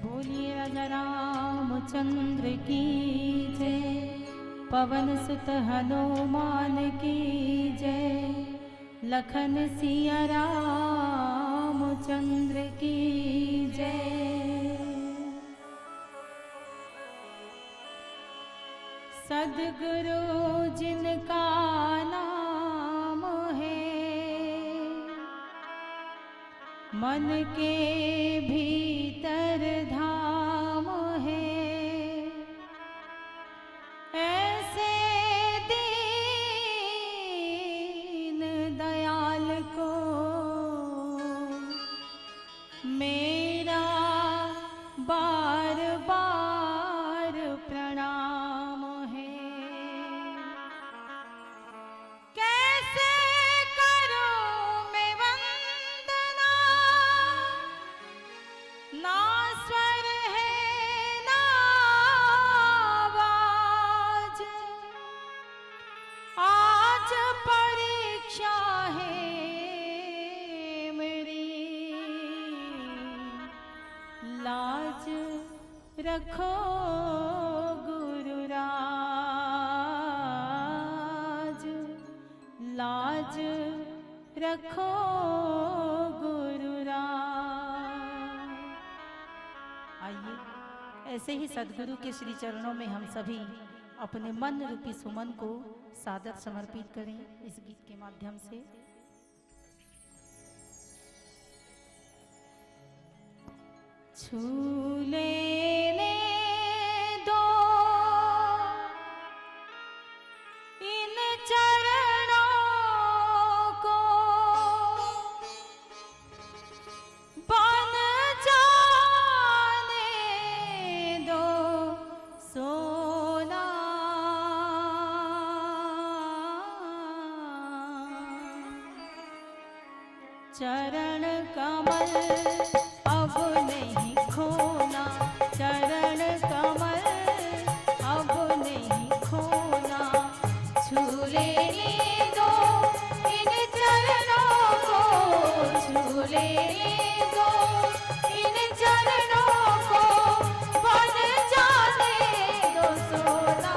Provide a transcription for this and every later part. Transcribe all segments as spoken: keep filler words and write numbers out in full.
बोलिए राजा रामचंद्र की जय, पवन सुत हनुमान की जय, लखन सिया रामचंद्र की जय। सदगुरु जिनका नाम है, मन के भीतर धाम है। ऐसे दीन दयाल को मेरा बार बार प्रणाम है। कैसे करूं मैं वंदना, ना स्वर है ना आवाज। आज परीक्षा है मेरी, लाज रखो गुरुराज, लाज रखो गुरुराज। आइए, ऐसे ही सदगुरु के श्री चरणों में हम सभी अपने मन रूपी सुमन को सादर समर्पित करें इस गीत के माध्यम से। छू लेने दो इन चरणों को, बन जाने दो सोना। चरण कमल अब नहीं खोना, चरण कमल अब नहीं खोना। छू लेने दो इन चरणों को, छू लेने दो इन चरणों को, बन जाने दो सोना।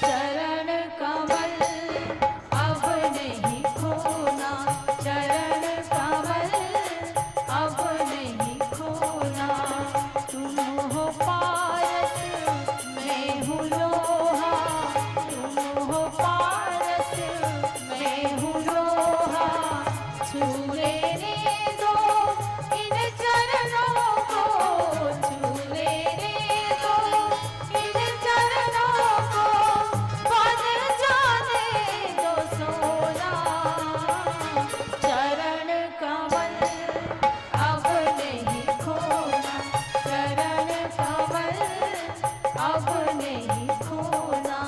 चरण कमल अब नहीं खोना, चरण कमल अब नहीं खोना। तुम हो पारस, मैं हूँ लोहा, तुम हो पारस, मैं हूँ लोहा। छू लेने दो इन चरणों को, छू लेने दो इन चरणों को, बन जाने दो सोना। चरण कमल अब नहीं खोना, चरण कमल अब नहीं खोना।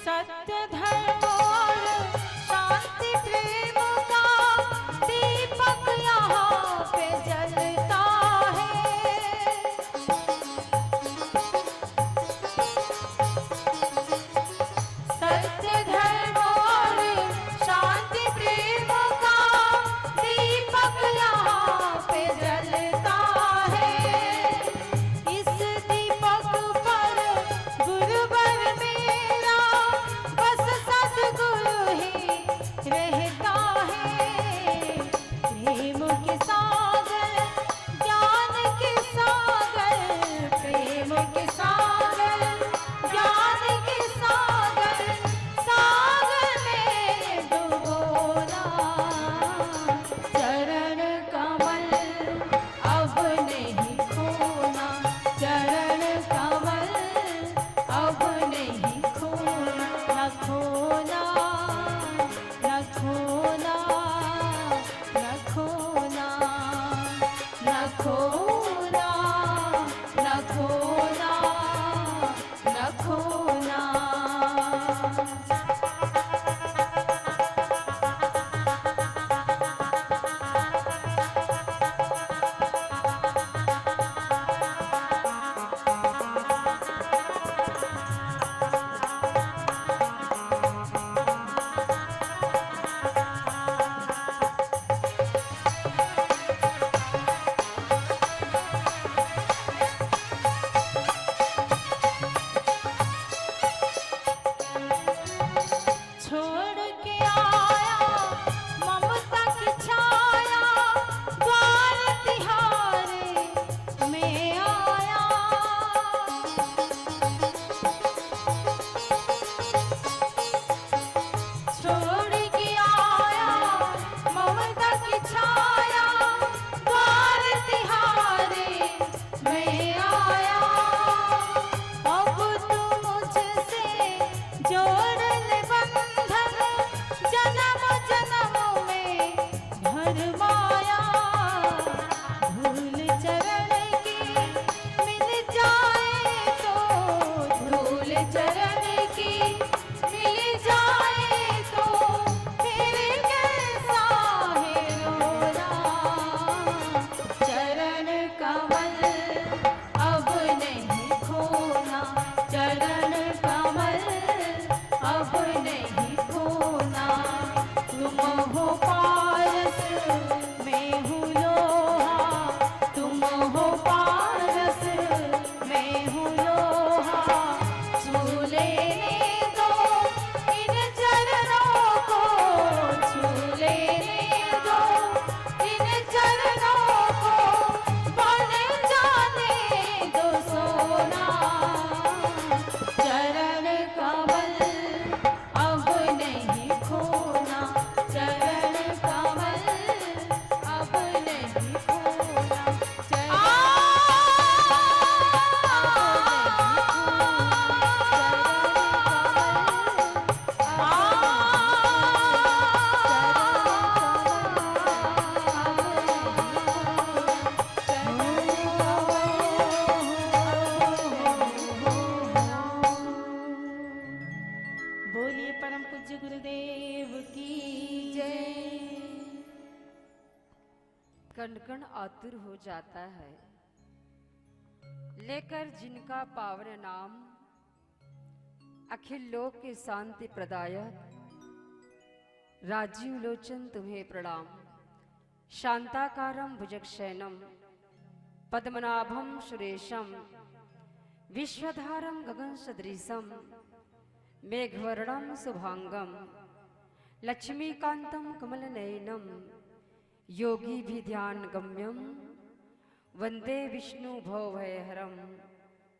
सत्य, धर्म और शांति प्रेम का दीपक यहाँ पे जलता है। सत्य, धर्म और शांति प्रेम का दीपक यहाँ पे जलता है। इस दीपक पर गुरुवर मेरा बस सतगुरु ही रहता है। प्रेम के सागर, ज्ञान के सागर, प्रेम के सागर, ज्ञान के सागर, सागर में डुबोना। चरण कमल अब नहीं खोना, चरण कमल अब नहीं खोना। न खोना, न खोना, न खोना, न खोना, न खोना, न खोना। छोड़ के आया ममता की छाया, द्वार तिहारे में आया। छोड़ के आया ममता की छाया, द्वार तिहारे में आया। अब तू मुझसे जोड़ ले बंधन, जन्म जन्म में भरमाया। धूल चरण की मिल जाए तो, धूल चरण की मिल जाए तो, फिर कैसा है रोना। चरण कमल अब नहीं खोना, चरण कमल अब नहीं खोना। तुम हो पारस, मैं हूँ लोहा, तुम हो पारस, मैं हूँ लोहा। छू लेने दो इन चरणों को, छू लेने दो इन चरणों को, बन जाने दो सोना। चरण कमल अब नहीं खोना, चरण परम पूज्य गुरुदेव की जय। कण कण आतुर हो जाता है लेकर जिनका पावन नाम, अखिल लोक के शांति प्रदायक राजीव लोचन तुम्हें प्रणाम। शांताकारं भुजगशयनं पद्मनाभं सुरेशं विश्वाधारं गगनसदृशं मेघवर्णं शुभांगं लक्ष्मीकान्तं कमलनयनं योगिभिर्ध्यानगम्यं वन्दे विष्णु भवभयहरं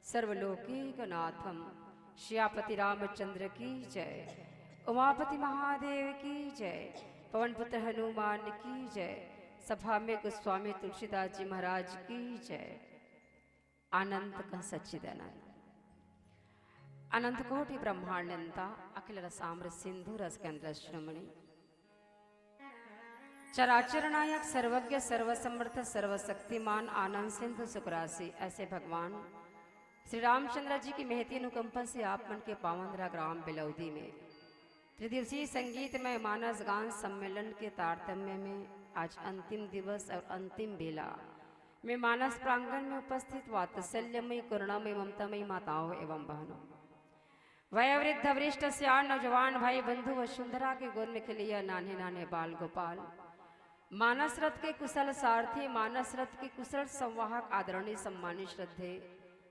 सर्वलोकैकनाथं। सियापति रामचंद्र की जय, उमापति महादेव की जय, पवन पुत्र हनुमान की जय, सभा में गोस्वामी तुलसीदास जी महाराज की जय। आनंद का सच्चिदानंद। अनंत कोटि ब्रह्मांड नियंता, अखिल रसामृत सिंधु रस केंद्र शिरोमणि, चराचर नायक, सर्वज्ञ, सर्वसमर्थ, सर्वशक्तिमान, आनंद सिंधु सुखराशि, ऐसे भगवान श्री रामचंद्र जी की महती अनुकंपा से आप मन के पावन धरा ग्राम बेलौदी में त्रिदिवसीय संगीतमय मानस गान सम्मेलन के तारतम्य में आज अंतिम दिवस और अंतिम बेला में मानस प्रांगण में उपस्थित वात्सल्यमयी, करुणामयी, ममतामयी माताओं एवं बहनों, वयोवृद्ध, वरिष्ठ, सियान, नौजवान, भाई, बंधु, वसुंधरा के गोद में खेलइया नान्हे नान्हे बाल गोपाल, मानस रथ के कुशल सारथी, मानस रथ के कुशल संवाहक, आदरणीय सम्मानित श्रद्धेय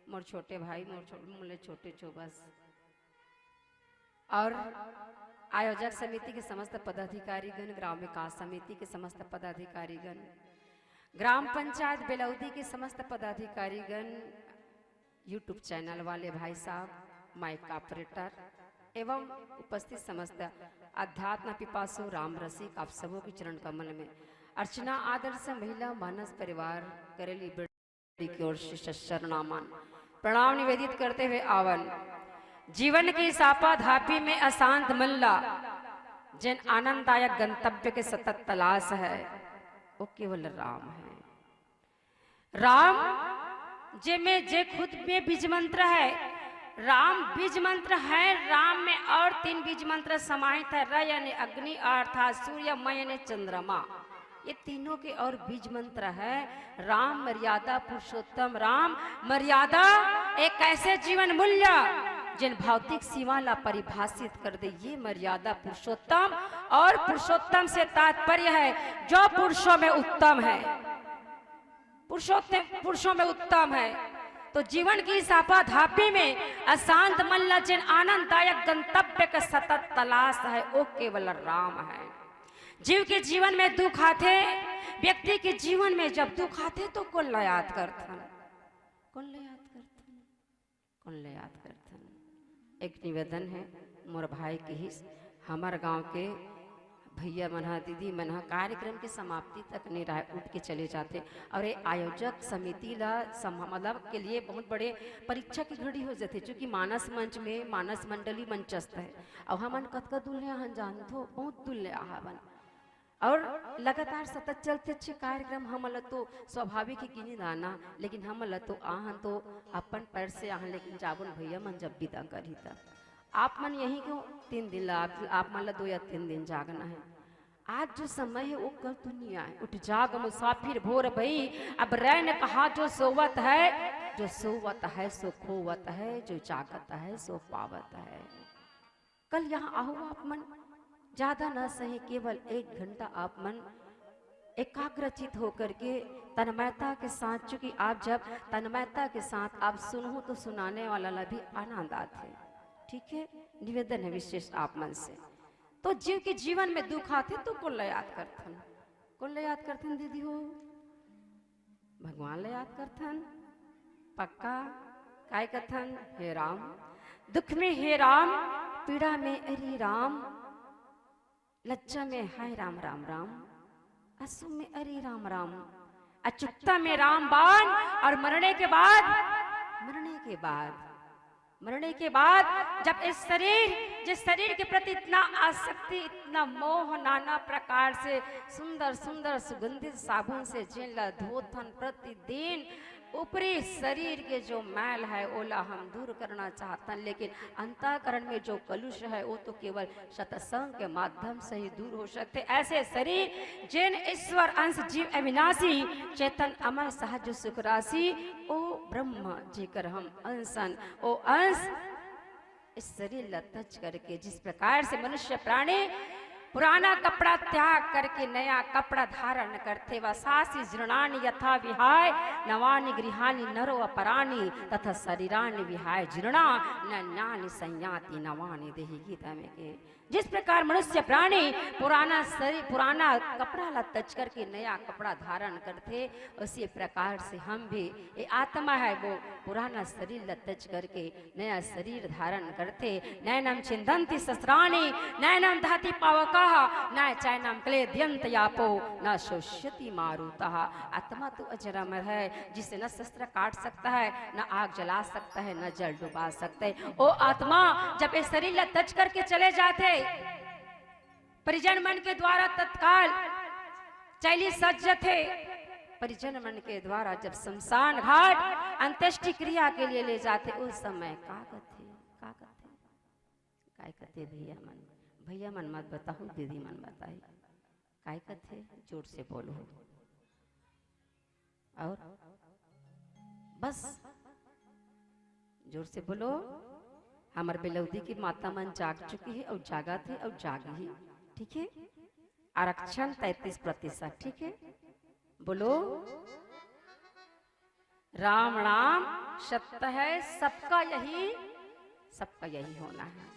मोर छोटे भाई, मोर छो-, मोले छोटे चोबस, और आयोजक समिति के समस्त पदाधिकारीगण, ग्राम विकास समिति के समस्त पदाधिकारीगण, ग्राम पंचायत बेलौदी के समस्त पदाधिकारीगण, YouTube चैनल वाले भाई साहब, माइक ऑपरेटर एवं उपस्थित समस्त अध्यात्म पिपासु राम रसिक, आप सबों के चरण कमल में अर्चना आदर से महिला मानस परिवार करेली बेलौदी की ओर से शरणामन प्रणाम निवेदित करते हुए आवन। जीवन की सापा धापी में अशांत मन ला, जिन आनंददायक गंतव्य के सतत तलाश है, वो केवल राम है। राम जे में, जे खुद में बीज मंत्र है, राम बीज मंत्र है। राम में और तीन बीज मंत्र समाहित है, र यानी अग्नि, अ अर्थात सूर्य, म यानी चंद्रमा, ये तीनों के और बीज मंत्र है राम मर्यादा पुरुषोत्तम राम। मर्यादा एक ऐसे जीवन मूल्य जिन भौतिक सीमा ला परिभाषित कर दे, ये मर्यादा पुरुषोत्तम। और पुरुषोत्तम से तात्पर्य है जो पुरुषों में उत्तम है, पुरुषोत्तम, पुरुषों में उत्तम है। तो जीवन की सापा धापी में अशांत मन ला जिन आनंददायक गंतव्य का सतत तलाश है, वो केवल राम है। जीव के जीवन में दुख आथे, व्यक्ति के जीवन में जब दुख आथे तो कोन ला याद करथन? कोन ला याद करथन? कोन ला याद करथन? एक निवेदन है मोर भाई के हिस, हमर गांव के भैया मन ह, दीदी मन ह कार्यक्रम के समाप्ति तक नहीं रहे, उठ के चले जाथे। और ये आयोजक समिति ला सम-, मतलब के लिए बहुत बड़े परीक्षा की घड़ी हो जाथे, चूंकि मानस मंच में मानस मंडली मंचस्थ है, और हमन कतका दूर ले आहन जानथो, बहुत दूर ले आहवन। और लगातार सतत चलथे अच्छे कार्यक्रम, हमन ला तो स्वाभाविक है कि नहीं आना, लेकिन हमन ला तो आहन तो अपन पैर से आहन, लेकिन जाबो न भैया मन जब विदा करही तब। आप मन यहीं क्यों तीन दिन ला, आप, आप मन ला दो या तीन दिन जागना है। आज जो समय है वो कल तो नहीं आए। उठ जाग मुसाफिर भोर भई, अब रैन कहाँ जो सोवत है, जो सोवत है सो खोवत है, जो जागत है सो पावत है। कल यहाँ आहो आप मन, ज्यादा ना सही, केवल एक घंटा आप मन एकाग्रचित होकर के तन्मयता के साथ, चूंकि आप जब तन्मयता के साथ आप सुनहु तो सुनाने वाला ला भी आनंद आथे। ठीक है, निवेदन है विशेष आप मन से। तो जीव के जीवन में दुख आथे तो कोन ला याद करथन? कोन ला याद करथन दीदी हो? भगवान ला याद करथन पक्का। काय कथन? हे राम, दुख में हे राम, पीड़ा में अरे राम, लज्जा में हाय राम राम राम, आंसू में अरे राम राम, अचुकता में राम बाण, और मरने के बाद, मरने के बाद, मरने के बाद जब इस शरीर, जिस शरीर के प्रति इतना आसक्ति, इतना मोह, नाना प्रकार से सुंदर सुंदर सुगंधित साबुन से जिन ला धोथन प्रतिदिन, ऊपरी शरीर के जो मैल है, ओला हम दूर करना चाहतन, लेकिन अंतःकरण में जो कलुष है, वो तो केवल सत्संग के माध्यम से ही दूर हो सकथे। ऐसे शरीर, जेन ईश्वर अंश, जीव अविनाशी, चेतन अमर, सहज सुख राशि, ओ ब्रह्म जेकर हम अंश अन, ओ अंश इस शरीर ला तज करके, जिस प्रकार से मनुष्य प्राणी पुराना कपड़ा त्याग करके नया कपड़ा धारण करथे, वसांसि जीर्णानि यथा विहाय नवानि गृहाणि नरो अपराणि, तथा शरीराणि विहाय जीर्णान्यानि संयाति नवानि देहि। गीता में के, जिस प्रकार मनुष्य प्राणी पुराना शरीर, पुराना कपड़ा ला तज करके नया कपड़ा धारण करथे, उसी प्रकार से हम भी, ये आत्मा है, वो पुराना शरीर ला तज करके नया शरीर धारण करथे। नैनं छिन्दन्ति शस्त्राणि, नैनं दहति पावकः, न चैनं क्लेद्यन्ति आपो, न शोष्यति मारुतः। आत्मा तो अजर अमर है, जिसे न शस्त्र काट सकता है, न आग जला सकता है, न जल डुबा सकता है। ओ आत्मा, जब ये शरीर ला तज करके चले जाथे, परिजन मन के द्वारा तत्काल चैली सज जथे, परिजन मन के द्वारा जब शमशान घाट अंत्येष्टि क्रिया के लिए ले जाथे, उस समय का कथे, का कथे, काय कथे भैया मन? भैया मन मत बताहू, दीदी मन बताही। काय कथे? जोर से बोलो। और बस, जोर से बोलो। हमर बेलौदी की माता मन जाग चुकी है और जागत है और जागही। ठीक है, आरक्षण तैंतीस प्रतिशत। ठीक है, बोलो, राम नाम सत्य है, सबका यही, सबका यही होना है।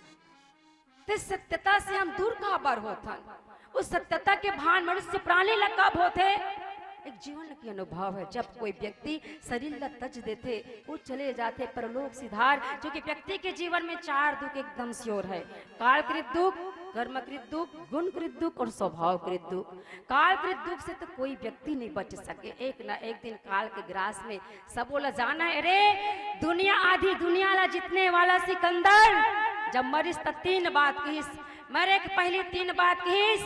ते सत्यता से हम दूर काबर होथन? उस सत्यता के भान मनुष्य प्राणी ला कब होथे? एक जीवन के अनुभव है, जब कोई व्यक्ति शरीर ला तज देथे, वो चले जाथे परलोक सिधार, जो कि व्यक्ति के जीवन में चार दुख एकदम श्योर है। कालकृत दुख, कर्मकृत दुख, गुणकृत दुख और स्वभावकृत दुख। कालकृत दुख से तो कोई व्यक्ति नहीं बच सके। एक ना एक दिन काल के ग्रास में सबो ला जाना है। अरे, दुनिया, आधी दुनिया ला जीतने वाला सिकंदर, जब मरिस त तीन बात किहिस, मरे के पहली तीन बात किहिस,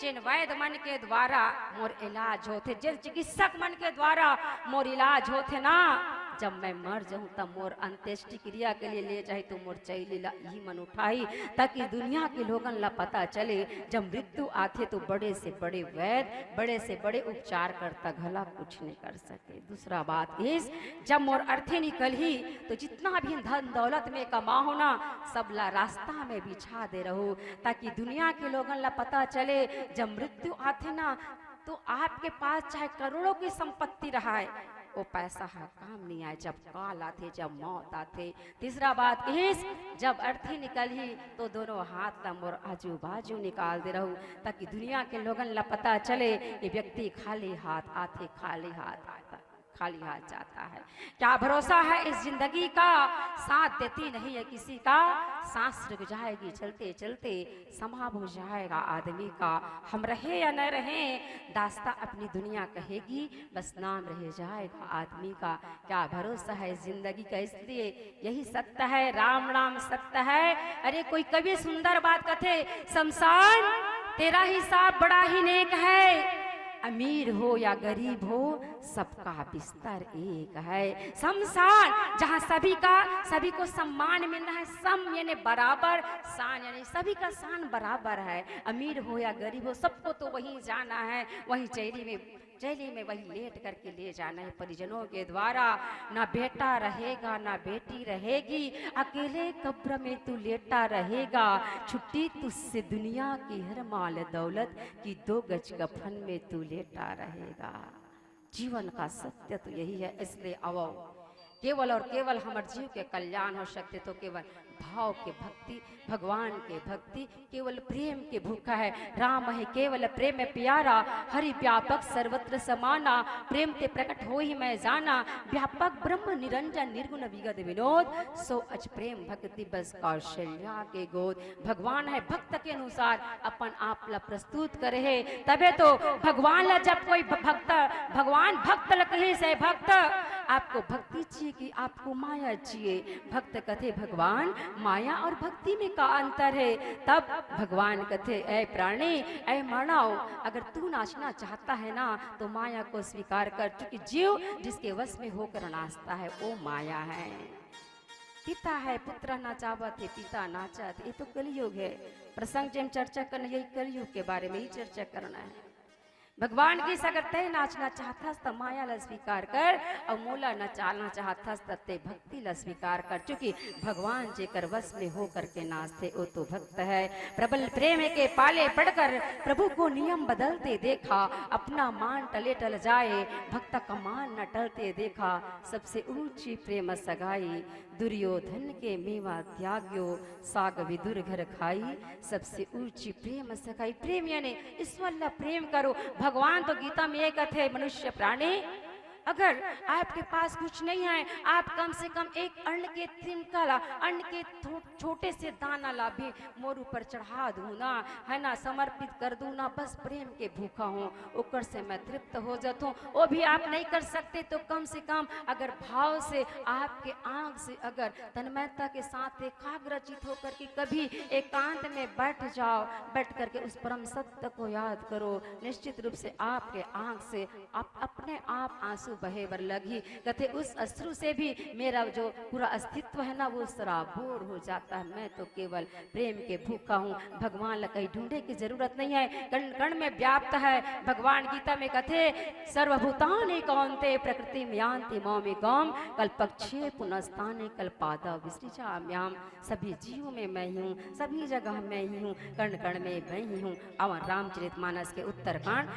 "जेन वैद मन के द्वारा मोर इलाज होथे, जेन चिकित्सक मन के द्वारा मोर इलाज होथे ना, जब मैं मर जाहूं, तब मोर अंत्येष्टि क्रिया के लिए ले जाही, तो मोर चैली ला इही मन उठाही, ताकि दुनिया के लोगन ला पता चले, जब मृत्यु आथे, तो बड़े से बड़े वैद, बड़े से बड़े उपचारकर्ता घला कुछ नहीं कर सके।" दूसरा बात इस, जब मोर अर्थी निकलही, तो जितना भी धन दौलत में कमा हो ना, सब ला रास्ता में बिछा दे रहू, ताकि दुनिया के लोगन ला पता चले, जब मृत्यु आथे ना, तो आपके पास चाहे करोड़ों की संपत्ति रहा है, वो पैसा ह काम नहीं आए, जब काल आथे, जब मौत आथे। तीसरा बात इस, जब अर्थी निकलही, तो दोनों हाथ ला मोर आजू बाजू निकाल दे रहू, ताकि दुनिया के लोगन ला पता चले, ये व्यक्ति खाली हाथ आथे, खाली हाथ आता, खाली हाथ जाता है। क्या भरोसा है इस जिंदगी का, साथ देती नहीं है किसी का, सांस रुक जाएगी चलते चलते, समा हो जाएगा आदमी का। हम रहे या न रहे, दास्तां अपनी दुनिया कहेगी, बस नाम रह जाएगा आदमी का। क्या भरोसा है जिंदगी का, इसलिए यही सत्य है, राम नाम सत्य है। अरे, कोई कवि सुंदर बात कथे, "शमशान तेरा हिसाब बड़ा ही नेक है, अमीर हो या गरीब हो, सबका बिस्तर एक है।" शमशान, जहाँ सभी का, सभी को सम्मान मिलना है, सम यानी बराबर, शान यानी सभी का शान बराबर है। अमीर हो या गरीब हो, सबको तो वहीं जाना है, वहीं चैली में, चैली में वहीं लेट करके ले जाना है। परिजनों के द्वारा ना बेटा रहेगा, ना बेटी रहेगी, अकेले कब्र में तू लेटा रहेगा। छुट्टी तुझसे दुनिया की हर माल दौलत की, दो गज कफन में तू लेटा रहेगा। जीवन का सत्य तो यही है, इसलिए आवो, केवल और केवल हमर जीव के कल्याण हो सकथे, तो केवल भाव के भक्ति, भगवान के भक्ति, केवल प्रेम के भूखा है। राम है केवल प्रेम प्यारा, हरि व्यापक सर्वत्र समाना, प्रेम ते प्रकट होहि मैं जाना, व्यापक ब्रह्म निरंजन निर्गुण विगत विनोद, सो अच प्रेम भक्ति बस कौशल्या के गोद। भगवान है भक्त के अनुसार अपन आप ला प्रस्तुत करे हे, तभे तो भगवान ला जब कोई भ-, भक्त, भगवान भक्त ला कहिस, "हे भक्त, आपको भक्ति चाहिए कि आपको माया चाहिए? भक्त कथे, भगवान, माया और भक्ति में का अंतर है? तब भगवान कथे, ऐ प्राणी, ऐ मानव, अगर तू नाचना चाहता है ना, तो माया को स्वीकार कर, क्योंकि जीव जिसके वश में होकर नाचता है, वो माया है। पिता है, पुत्र नाचावत है, पिता नाचत, ये तो कलयुग है। प्रसंग जे हम चर्चा करना, यही कलयुग के बारे में ही चर्चा करना है। भगवान की अगर तय नाचना चाहता है, तो माया ला स्वीकार कर, और मोला नचाना चाहता है, तो ते भक्ति ला स्वीकार कर, क्योंकि भगवान जेकर वश में होकर के नाचते, वो तो भक्त है। प्रबल प्रेम के पाले पड़कर प्रभु को नियम बदलते देखा, अपना मान टले टल जाए, भक्त का मान न टलते देखा। सबसे ऊंची प्रेम सगाई, दुर्योधन के मेवा त्याग्यो, साग विदुर घर खाई, सबसे ऊंची प्रेम सगाई। प्रेम यानी ईश्वर ला प्रेम करो। भगवान तो गीता में ये कहते हैं, मनुष्य प्राणी, अगर आपके पास कुछ नहीं है, आप कम से कम एक अन्न के तिनका ला, अन्न के थो-, छोटे से दाना ला भी मोर ऊपर चढ़ा दूं ना, है ना, समर्पित कर दूं ना, बस प्रेम के भूखा हूँ, ओकर से मैं तृप्त हो जाता हूँ। वो भी आप नहीं कर सकते तो कम से कम अगर भाव से आपके आंख से अगर तन्मयता के साथ एकाग्रचित होकर के कभी एकांत में बैठ जाओ, बैठ करके उस परम सत्य को याद करो, निश्चित रूप से आपके आंख से आप अपने आप आंसू बहे बर लगही। कथे, उस अश्रु से भी मेरा जो पूरा अस्तित्व है ना, वो सराबोर हो जाता है। मैं तो केवल प्रेम के भूखा हूँ। भगवान ला कहीं ढूंढे की जरूरत नहीं है, कण कण में व्याप्त है। भगवान गीता में कथे, सर्वभूतानि कौन्तेय प्रकृतिम यान्ति मौमिकाम, कल्पक्षये पुनस्तानि कल्पादौ विसृजाम्यहम्। सभी जीव में मैं ही हूँ, सभी जगह मैं ही हूँ, कण कण में मैं ही हूँ। और रामचरितमानस के उत्तरकांड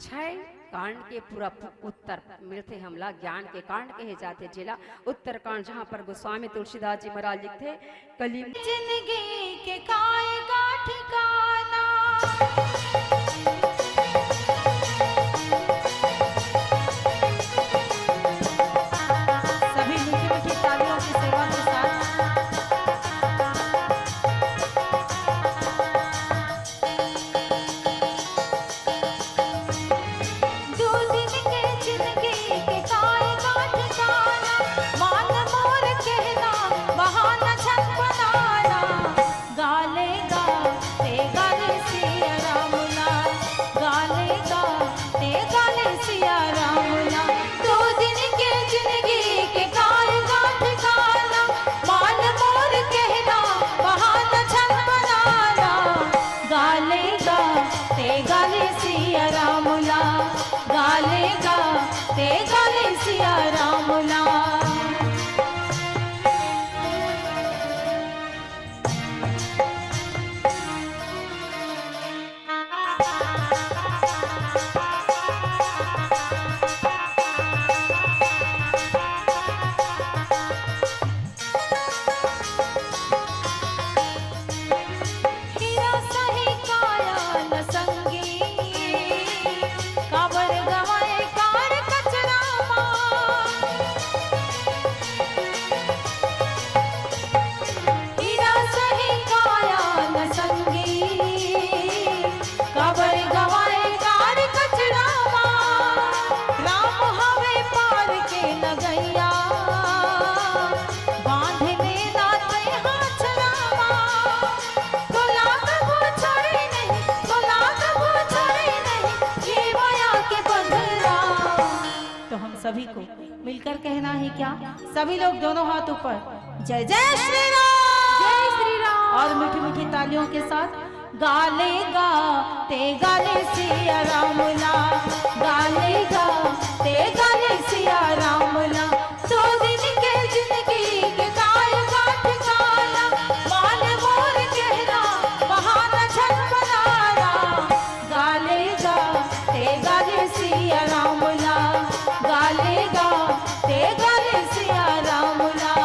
छह कांड के पूरा उत्तर मिलथे हमला, ज्ञान के कांड कहे जाथे जेला उत्तरकांड, जहाँ पर गोस्वामी तुलसीदास जी महाराज लिखथे, कली जिंदगी के काएगा ठिकाना। सभी मीठी मीठी तालियों की सेवा के साथ। दो दिन के जिंदगी के काएगा ठिकाना, मान मोर कहना, बहाना छन बनाना। गाले गा, ते गाले सिया राम ला, गाले गा, ते गाले सिया राम ला। दो दिन के जिंदगी के काएगा ठिकाना, मान मोर कहना, बहाना छन बनाना। गाले गा, ते गाले सिया राम ला, गाले गा, ते गाले सिया राम ला। हीरा सही काया न संगी, काबर गवाए कांड़ कचरा मा। हीरा सही काया न संगी, काबर गवाए कांड़ कचरा मा। राम हवे पार के नगैया, बांध लेना ते हाथ रामा। तोला कभू छोड़े नहीं, तोला कभू छोड़े नहीं, ये माया के बंधना। तो हम सभी को मिलकर कहना है क्या? सभी लोग दोनों हाथ ऊपर, जय जय श्री राम। जय श्री राम। और मीठी मीठी तालियों के साथ, गाले गा, ते गाले सिया राम ला, गाले गा, ते गाले सिया राम ला। दो दिन के जिंदगी के काएगा ठिकाना, मान मोर कहना, बहाना छन बनाना। गाले गा, ते गाले सिया राम ला, गाले गा, ते गाले सिया राम ला।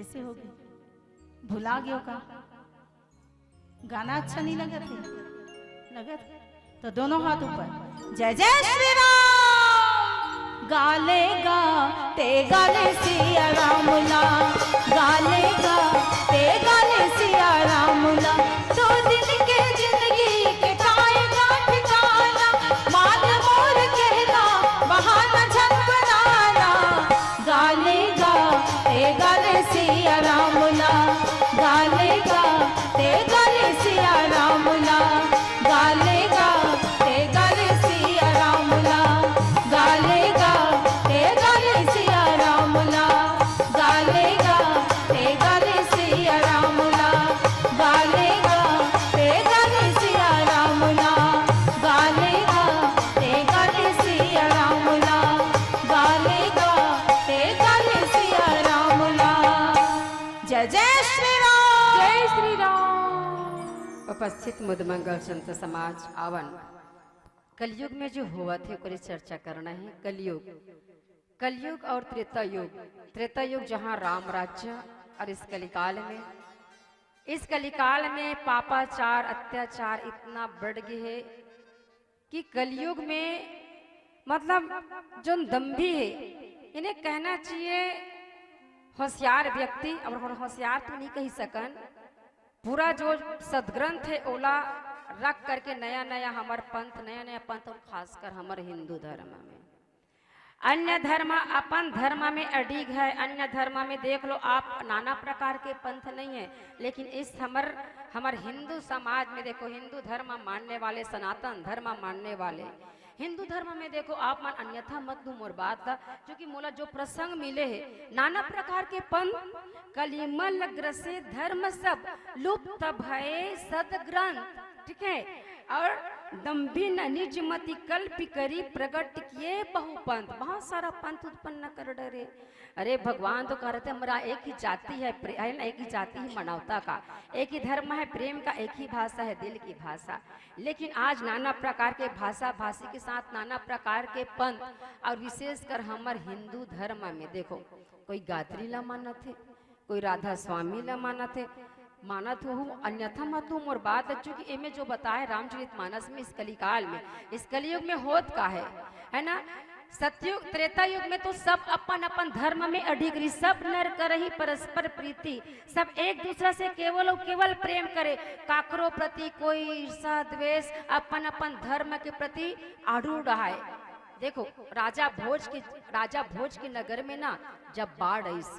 से होगे, भुला गयो का? गाना अच्छा नहीं लगत हे? लगत हे? तो दोनों हाथ ऊपर। जय जय श्री राम। गाले गा ते गाले सिया राम ला, गाले गा ते गाले सिया राम ला। दो दिन के जिंदगी के काए गा ठिकाना, मान मोर कहना बहाना झन बनाना। गाले गा ते गाले सिया राम ला, गाले गा ते गाले सिया राम ला, गाले गा ते गाले सिया राम ला, गाले गा ते गाले सिया राम ला, गाले गा ते गाले सिया राम ला, गाले गा ते गाले सिया राम ला, गाले गा ते गाले सिया राम ला, गाले गा ते गाले सिया राम ला। जय जय श्री राम। जय श्री राम। उपस्थित मुदमंगल संत समाज, आवन कलयुग में जो होवत हे, ओकरे चर्चा करना हे। कलयुग, कलयुग और त्रेता युग। त्रेता युग जहाँ राम राज्य, और इस कलिकाल में, इस कलिकाल में पापाचार, अत्याचार इतना बढ़ गए हे कि कलयुग में, मतलब, जो दम्भी हे, इन्हें कहना चाहिए होशियार व्यक्ति, और होशियार तो नहीं कही सकन, पूरा जो सदग्रंथ हे, ओला रख करके नया नया हमर पंथ, नया नया पंथ, और खासकर हमर हिंदू धर्म में। अन्य धर्म अपन धर्म में अडिग है, अन्य धर्म में देख लो आप, नाना प्रकार के पंथ नहीं है, लेकिन इस हमर, हमर हिंदू समाज में देखो, हिंदू धर्म मानने वाले, सनातन धर्म मानने वाले, हिंदू धर्म में देखो, आप मन अन्यथा मत लू मोर बात ला, क्योंकि मोला जो प्रसंग मिले हे, नाना प्रकार के पंथ, कलिमल ग्रसे धर्म सब, लुप्त भये सदग्रंथ, ठीक है? और दम्भिन निज मति कल्पि करि, प्रगट किए बहु पंथ। बहुत सारा पंथ उत्पन्न कर डरे। अरे, भगवान तो कह रहे थे, हमारा एक ही जाति है, प्रे-, है ना, एक ही जाति ही मानवता का, एक ही धर्म है प्रेम का, एक ही भाषा है दिल की भाषा। लेकिन आज नाना प्रकार के भाषा भाषी के साथ नाना प्रकार के पंथ, और विशेषकर हमर हिंदू धर्म में देखो, कोई गायत्री ला मानत हे, कोई राधा स्वामी ला मानत हे, मानत हो, अन्यथा मत हो मोर बात। चूंकि एमे जो बताए रामचरित मानस में, इस कलिकाल में, इस कलयुग में होत का है, है ना? सतयुग, त्रेता युग में तो सब अपन अपन धर्म में अडिग रही, सब नर करही परस्पर प्रीति, सब एक दूसरा से केवल और केवल प्रेम करे, काकरो प्रति कोई ईर्षा द्वेष, अपन अपन धर्म के प्रति आड़ू रहाय। देखो, राजा भोज के, राजा भोज के नगर में ना, जब बाढ़ आइस,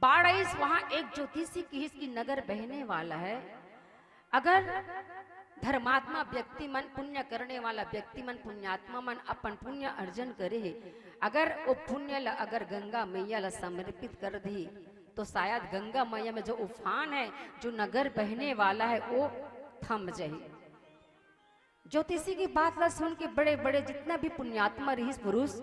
बाढ़ आइस, वहां एक ज्योतिषी किहिस कि नगर बहने वाला है। अगर धर्मात्मा व्यक्ति मन, पुण्य करने वाला व्यक्ति मन, पुण्यात्मा मन अपन पुण्य अर्जन करे हे, अगर वो पुण्य ल, अगर गंगा मैया ल समर्पित कर दी, तो शायद गंगा मैया में जो उफान है, जो नगर बहने वाला है, वो थम जाही। ज्योतिषी की बात ला सुन के बड़े बड़े जितना भी पुण्यात्मा रहिस पुरुष,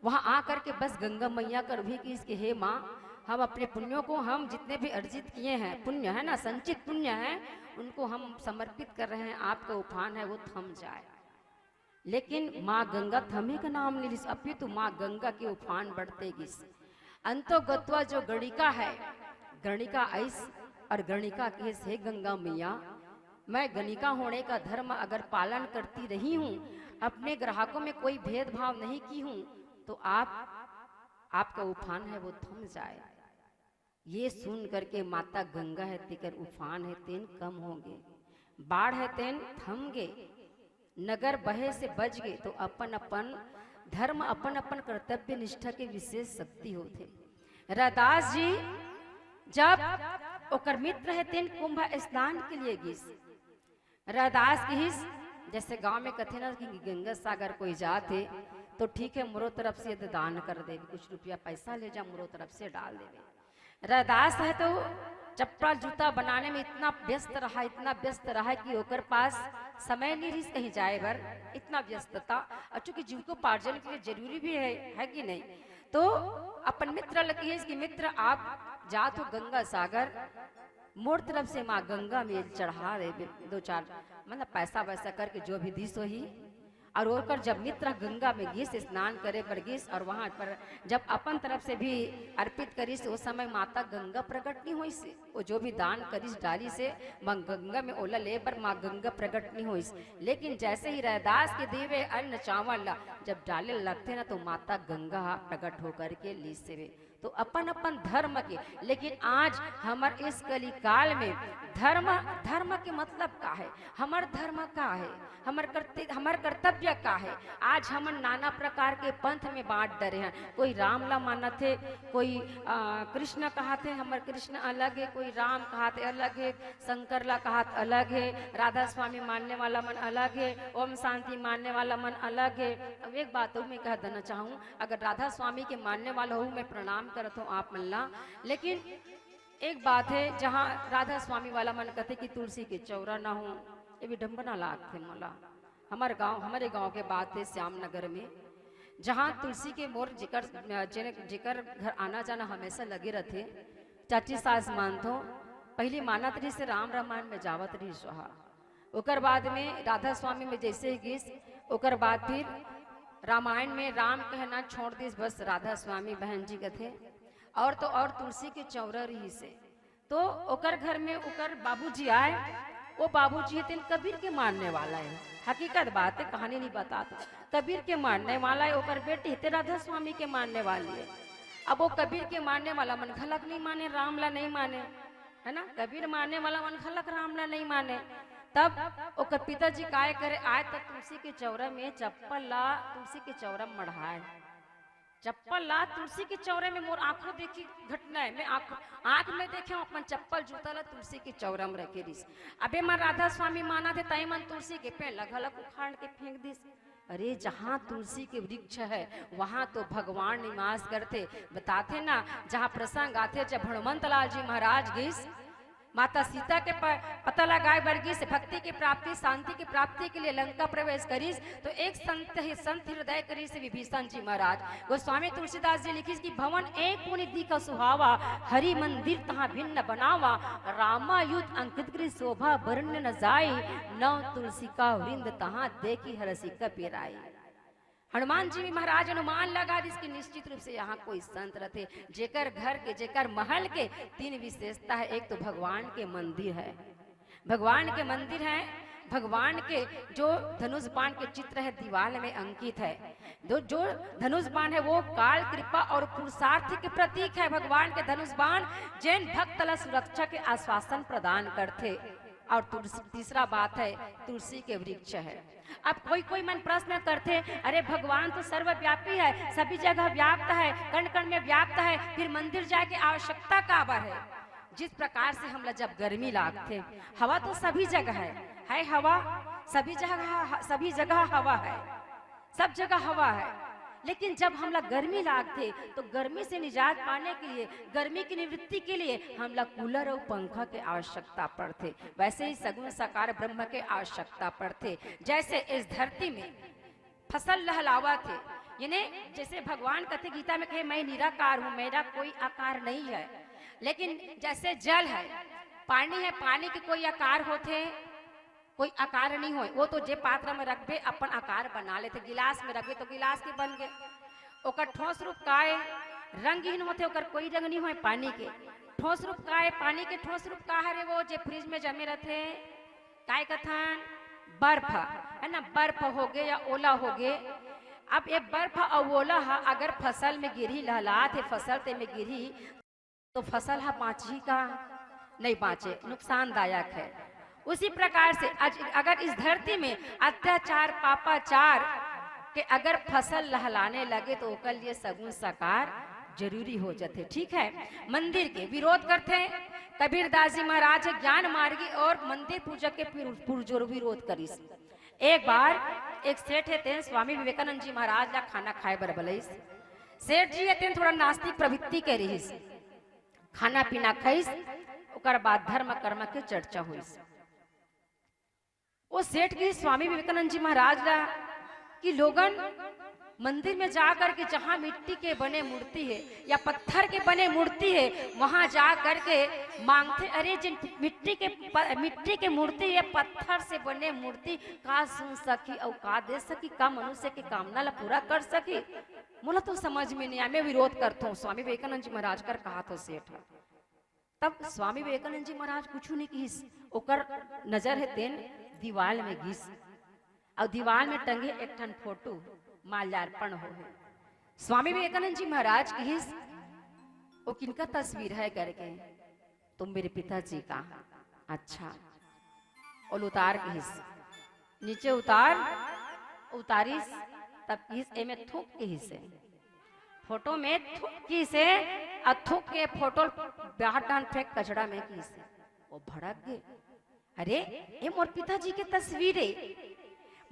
वहां आ करके बस गंगा मैया कर भी किहिस कि हे माँ, हम अपने पुण्यों को, हम जितने भी अर्जित किए हैं, पुण्य है ना, संचित पुण्य है, उनको हम समर्पित कर रहे हैं, आपका उफान है वो थम जाए। लेकिन माँ गंगा थमे का नाम नहीं लिस, अपितु माँ गंगा के उफान बढ़ते गिस। अंतो गत्वा जो गणिका है, गणिका आइस और गणिका किहिस, हे गंगा मैया, मैं गणिका होने का धर्म अगर पालन करती रही हूँ, अपने ग्राहकों में कोई भेदभाव नहीं की हूँ, तो आप, आपका उफान है वो थम जाए। ये सुन करके माता गंगा है, तेकर उफान है, तेन कम होगे, बाढ़ है, तेन थम गे, नगर बहे से बच गे, तो अपन अपन धर्म, अपन अपन कर्तव्य निष्ठा के विशेष शक्ति होथे। रैदास जी जब ओकर मित्र है, तेन कुंभ स्नान के लिए गिस, रैदास किहिस, जैसे गांव में कथे ना कि गंगा सागर कोई जात हे, तो ठीक है, मोरो तरफ से यदि दान कर देबे, कुछ रुपया पैसा ले जा, मोरो तरफ से डाल देबे। रैदास है तो चप्पल जूता बनाने में इतना व्यस्त रहा, इतना व्यस्त रहा कि ओकर पास समय नहीं रहिस कहीं जाए बर, इतना व्यस्तता। और चूंकि जीविकोपार्जन के लिए जरूरी भी है, है कि नहीं? तो अपन मित्र ल किहिस कि मित्र, आप जात हो गंगा सागर, मोर तरफ से माँ गंगा में चढ़ा दे दो चार, मतलब पैसा वैसा करके जो भी दिस होही, और ओकर जब मित्र गंगा में गिस, स्नान करे बर गिस, और वहां पर जब अपन तरफ से भी अर्पित करिस, उस समय माता गंगा प्रकट नहीं होइस। वो जो भी दान करिस, डालिस हे, माँ गंगा में ओला ले बर माँ गंगा प्रकट नहीं होइस। लेकिन जैसे ही रैदास के दिए हुए अन्न चावल ला जब डाले लगथे ना, तो माता गंगा प्रकट होकर के लिस हे। तो अपन अपन धर्म के, लेकिन आज हमर इस कलिकाल में धर्म, धर्म के मतलब का है, हमर धर्म का है, हमर कर्त-, हमर कर्तव्य का है। आज हमन नाना प्रकार के पंथ में बांट डरे हैं। कोई राम ला मानत हे, कोई, आ, कृष्ण कहत हे, हमर कृष्ण अलग हे, कोई राम कहत हे, अलग हे, शंकर ला कहत अलग हे, राधा स्वामी मानने वाला मन अलग हे, ओम शांति मानने वाला मन अलग हे। अब एक बात और मैं कह देना चाहूँ, अगर राधा स्वामी के मानने वाला हूँ, मैं प्रणाम करत हूँ आप मन ला, लेकिन एक बात है, जहाँ राधा स्वामी वाला मन कथे कि तुलसी के चौरा ना हो, ये विडम्बना लागथे मोला। हमर गांव, हमरे गांव के बात है, श्याम नगर में, जहाँ तुलसी के मोर जेकर, जेकर घर आना जाना हमेशा लगे रहथे। चाची सास मानथो, पहली मानत रहिस राम रामायण में जावत रहिस वहा। ओकर बाद में राधा स्वामी में जैसे ही गिस, ओकर बाद फिर रामायण में राम कहना छोड़ दिस, बस राधा स्वामी बहन जी कथे। और तो और तुलसी के चौरा रहिस हे। तो ओकर घर में ओकर बाबूजी आए, वो बाबूजी हे तेन कबीर के मानने वाला है। हकीकत बात है, कहानी नहीं बताता। कबीर के मानने वाला है, ओकर बेटी हे ते राधा स्वामी के मानने वाली है। अब वो कबीर के मानने वाला मन घलक नहीं माने, राम ला नहीं माने, है ना? कबीर मानने वाला मन घलक राम ला नहीं माने। तब ओकर पिताजी काय करे, आए तो तुलसी के चौरा में चप्पल ला, तुलसी के चौरा में मढ़ाए। चप्पल ला तुलसी के चौरे में, मोर आंखों देखी घटना है, मैं आंख, आंख में देखे हूँ अपन चप्पल जूता ला तुलसी के चौरा में रखे रिस। अबे मन राधा स्वामी मानत हे, ताई मन तुलसी के पेड़ ला घलक उखाड़ के फेंक दिस। अरे, जहाँ तुलसी के वृक्ष है, वहाँ तो भगवान निवास करथे। बताथे ना, जहाँ प्रसंग आथे, जब हनुमंत लाल जी महाराज गिस, माता सीता के प-, पता लगाए बर गिस, भक्ति की प्राप्ति, शांति की प्राप्ति के लिए लंका प्रवेश करिस, तो एक संत ही, संत हृदय करिस विभीषण जी महाराज। गोस्वामी तुलसीदास जी लिखिस कि भवन एक पुनि दीख सुहावा, हरि मंदिर तहाँ भिन्न बनावा, रामायुध अंकित करी शोभा बरन न जाई, नव तुलसी का वृंद तहाँ देखि हरषि कपिराई। हनुमान जी भी महाराज अनुमान लगा दिस कि निश्चित रूप से यहाँ कोई संत रथे, जेकर घर के, जेकर महल के तीन विशेषता है। एक तो भगवान के मंदिर है, भगवान के मंदिर है, भगवान के जो धनुष बाण के चित्र है दीवाल में अंकित है। जो, जो धनुष बाण है वो काल, कृपा और पुरुषार्थ के प्रतीक है। भगवान के धनुष बाण जेन भक्त ला सुरक्षा के आश्वासन प्रदान करथे। और तुलसी, तीसरा बात है, तुलसी के वृक्ष है। अब कोई कोई मन प्रश्न करथे, अरे भगवान तो सर्वव्यापी है, सभी जगह व्याप्त है, कण कण में व्याप्त है, फिर मंदिर जाए के आवश्यकता काबर है? जिस प्रकार से हमला जब गर्मी लागथे, हवा तो सभी जगह है, है हवा, सभी जगह, सभी जगह हवा है, सब जगह हवा है, लेकिन जब हमला गर्मी लागथे तो गर्मी से निजात पाने के लिए, गर्मी की निवृत्ति के लिए हमला कूलर और पंखा के आवश्यकता पड़थे। वैसे ही सगुण साकार ब्रह्म के आवश्यकता पड़थे। जैसे इस धरती में फसल लहलावत हे, यानी जैसे भगवान कथे गीता में कहे, मैं निराकार हूँ, मेरा कोई आकार नहीं है, लेकिन जैसे जल है, पानी है, पानी के कोई आकार होथे? कोई आकार नहीं होय, वो तो जे पात्र में रखबे अपन आकार बना लेथे। गिलास में रखबे तो गिलास के बन गए, ओकर ठोस रूप का है? रंगहीन होथे, ओकर कोई रंग नहीं होय पानी के। ठोस रूप का है? पानी के ठोस रूप का हरे? वो जे फ्रिज में जमे रहथे, काय कथन? बर्फ, है ना? बर्फ हो गए या ओला हो गए। अब ये बर्फ और ओला हा अगर फसल में गिरही, लहलात हे फसल ते में गिरही, तो फसल हा बाँचही का? नहीं बाँचे, नुकसानदायक है। उसी प्रकार से आज अगर इस धरती में अत्याचार, पापाचार के अगर फसल लहलाने लगे तो ओकर लिए सगुण साकार जरूरी हो जाथे। ठीक है, मंदिर के विरोध करथे। कबीर दास जी महाराज ज्ञान मार्गी और मंदिर पूजक के पुर-, पुरजोर विरोध करिस। एक बार एक सेठ हे तेन स्वामी विवेकानंद जी महाराज ला खाना खाए बर बलइस। सेठ जी हे तेन थोड़ा नास्तिक प्रवृत्ति के रहिस। खाना पीना खाइस, ओकर बाद धर्म कर्म के चर्चा होइस। वो सेठ गिस स्वामी विवेकानंद जी महाराज ला कि लोगन, मंदिर में जा करके जहाँ मिट्टी के बने मूर्ति हे या पत्थर के बने मूर्ति हे, वहाँ जा करके मांगथे, "अरे, जिन मिट्टी के प-, मिट्टी के मूर्ति या पत्थर से बने मूर्ति का सुन सकी अउ का दे सकी, का मनुष्य के कामना ला पूरा कर सकी?" मोला तो समझ में नहीं आय, मैं विरोध करथों, स्वामी विवेकानंद जी महाराज कर कहा थो सेठ ह। तब स्वामी विवेकानंद जी महाराज कुछु नहीं किहिस, ओकर नजर हे तेन दीवाल में गिस, अउ दीवाल में टंगे एक ठन फोटो माल्यार्पण हो हे। स्वामी विवेकानंद जी महाराज किहिस, "वो किनका तस्वीर है?" करके, "तो मेरे पिताजी का।" "अच्छा।" ओला उतार किहिस, नीचे उतार, उतारिस, तब किहिस, "एमे थूक," किहिस हे। फोटो में थूक किहिस हे, अउ थूक के फोटो बाहर डाहन फेंक कचरा में किहिस हे। वो भड़क गे, "अरे, ये मोर पिताजी के तस्वीर हे,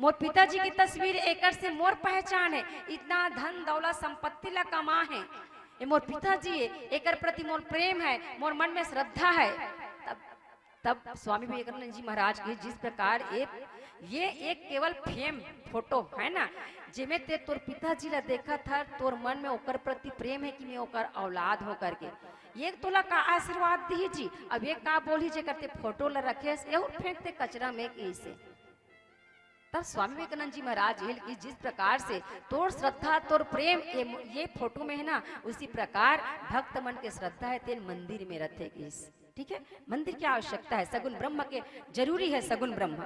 मोर पिताजी के तस्वीर, एकर से मोर पहचान हे, इतना धन दौलत संपत्ति ला कमा हे, ये मोर पिताजी हे, एकर प्रति मोर प्रेम हे, मोर मन में श्रद्धा हे।" तब तब स्वामी विवेकानंद जी महाराज के जिस प्रकार एक, ये एक केवल फेम फोटो है ना, जेमे ते तोर पिताजी ला देखत हस, तोर मन में ओकर प्रति प्रेम हे कि मैं ओकर औलाद हों करके, ये तोला का आशीर्वाद दिही जी? अब ये का बोलही जेकर ते फोटो ला रखे हस, एहू फेंक दे कचरा में, कइसे? तब स्वामी विवेकानंद जी महाराज ये कि जिस प्रकार से तोर श्रद्धा, तोर प्रेम ये, ये फोटो में हे ना, उसी प्रकार भक्त मन के श्रद्धा हे तेन मंदिर में रथे, कइसे? ठीक है, मंदिर के आवश्यकता है, सगुण ब्रह्म के जरूरी है, सगुण ब्रह्म।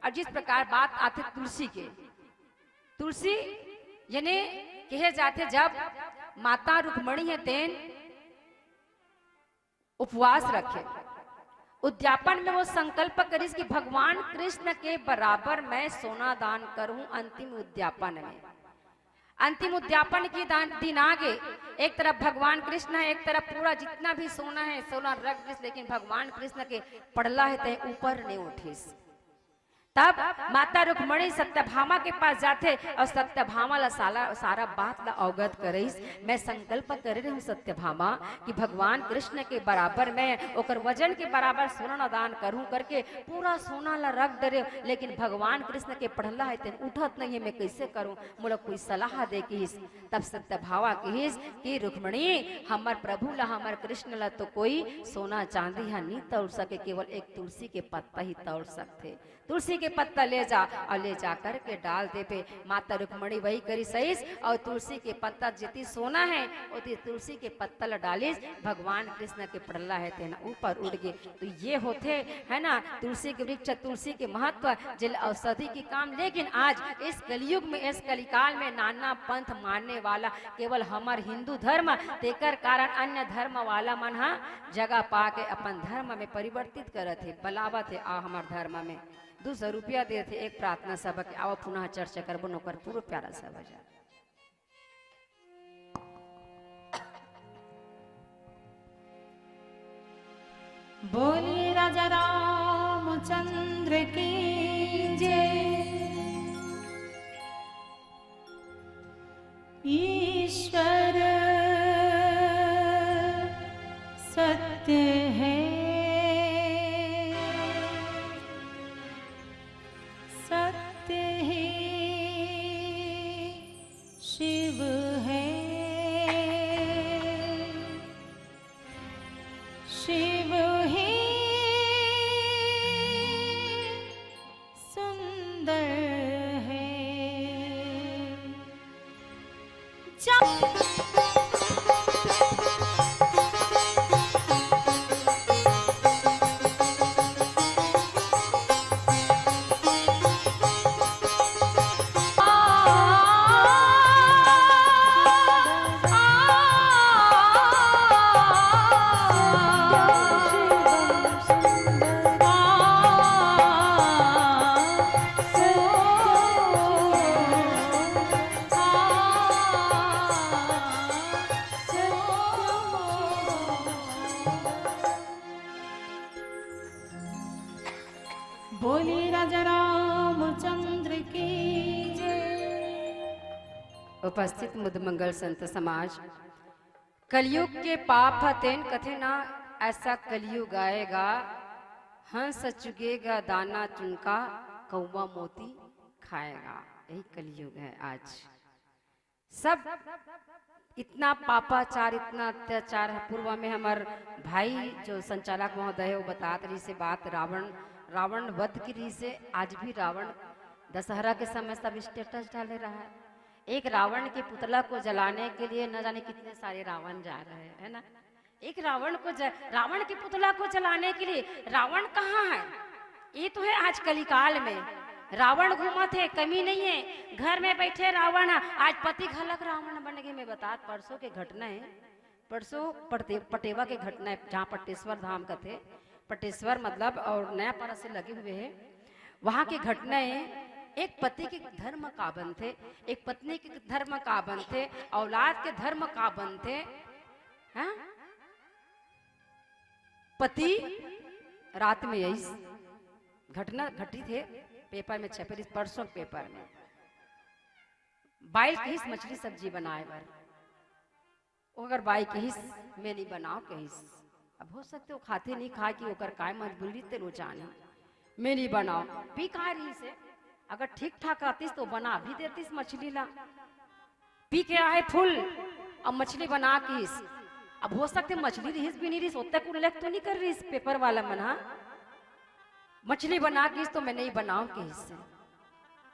और जिस प्रकार बात आथे तुलसी के, तुलसी यानी कहे जाथे जब माता रुक्मणी हे तेन उपवास रखे, उद्यापन में वो संकल्प करिस कि भगवान कृष्ण के बराबर मैं सोना दान करूं। अंतिम उद्यापन में, अंतिम उद्यापन के दान, दिन आ गे। एक तरफ भगवान कृष्ण हे, एक तरफ पूरा जितना भी सोना हे, सोना रख दिस, लेकिन भगवान कृष्ण के पड़ला हे ते ऊपर नहीं उठिस। तब माता रुक्मणी सत्यभामा के पास जाथे अउ सत्यभामा ला साला, सारा बात ला अवगत करइस। "मैं संकल्प करे रहूं सत्यभामा कि भगवान कृष्ण के बराबर मैं ओकर वजन के बराबर सोना ला दान करूं करके पूरा सोना ला रख डरेंव, लेकिन भगवान कृष्ण के पड़ला हे तेन उठत नहीं हे, मैं कइसे करूं?" मोला कोई सलाह दे, किहिस। तब सत्यभामा किहिस कि रुक्मणी, हमर प्रभु ला, हमर कृष्ण ला तो कोई सोना चांदी हा नी तौल सके, केवल एक तुलसी के पत्ता ही तौल सकथे। तुलसी के पत्ता ले जा अउ ले जा करके डाल देबे। माता रुक्मणी वही करिस अइस अउ तुलसी के पत्ता, जेती सोना हे ओती तुलसी के पत्ता ला डालिस, भगवान कृष्ण के पड़ला हे तेन ऊपर उठ गे। तो ये होथे, है ना, तुलसी के वृक्ष, तुलसी के महत्व, जेला औषधि के काम। लेकिन आज इस कलयुग में, इस कलिकाल में नाना पंथ मानने वाला केवल हमर हिंदू धर्म, तेकर कारण अन्य धर्म वाला मन ह जगह पाके अपन धर्म में परिवर्तित करत हे, बलावत हे, "आ हमर धर्म में।" दू सौ रुपया देथे एक प्रार्थना सभा के, आवा पुनः चर्चा करबो, नोकर पूरा प्यारा सभा जा। बोलिए राजा रामचंद्र की जय। ईश्वर सत्य है, सत्य ही शिव है, शिव ही सुंदर है। जा- बोलिए राजा रामचंद्र की जय। उपस्थित मुदमंगल संत समाज, कलयुग के पाप ह तेन कथे ना, ऐसा कलयुग आएगा, हंस चुगेगा दाना चुनका, कौवा मोती खाएगा। यही कलयुग है आज। सब इतना पापाचार, इतना अत्याचार है। पूर्व में हमर भाई जो संचालक महोदय है, वो बतात रहिसे बात, रावण, रावण वध की रहिसे। आज भी रावण दशहरा के समय सब स्टेटस डाले रहा है। एक रावण के पुतला को जलाने के लिए न जाने कितने सारे रावण जा रहे हैं, है ना? एक रावण को ज-, रावण के पुतला को जलाने के लिए। रावण कहाँ है? ये तो है आज कलिकाल में। रावण घूमत है, कमी नहीं है। घर में बैठे रावण है, आज पति घलक रावण बन गए। मैं बतात, परसों के घटना है, परसों पटे-, पटेवा के घटना है, जहाँ पटेश्वर धाम कथे, पटेश्वर मतलब और नया पारा से लगे हुए है, वहाँ के घटना है। एक पति के धर्म का बनथे, एक पत्नी के धर्म का बनथे, औलाद के धर्म का बनथे, हाँ? पति रात में आइस, घटना घटित है, पेपर में छपे रहिस, परसों के पेपर में। बाई ल कहिस मछली सब्जी बनाए बर, ओकर बाई कहिस, "मैं नहीं बनाव," कहिस। अब हो सकथे वो खाथे नहीं खाय कि ओकर काय मजबूरी ते नो जाने, "मैं नहीं बनाव।" पी काय रहिसे, अगर ठीक ठाक आतिस तो बना भी देतिस मछली ला। पी के आहे फुल, अब मछली बना किस। अब हो सकथे मछली रिहिस भी नहीं रिहिस, ओतका कुन लेख तो नहीं कर रहिस पेपर वाला मन हा। मछली बना किस तो मैं नहीं बनाव किस।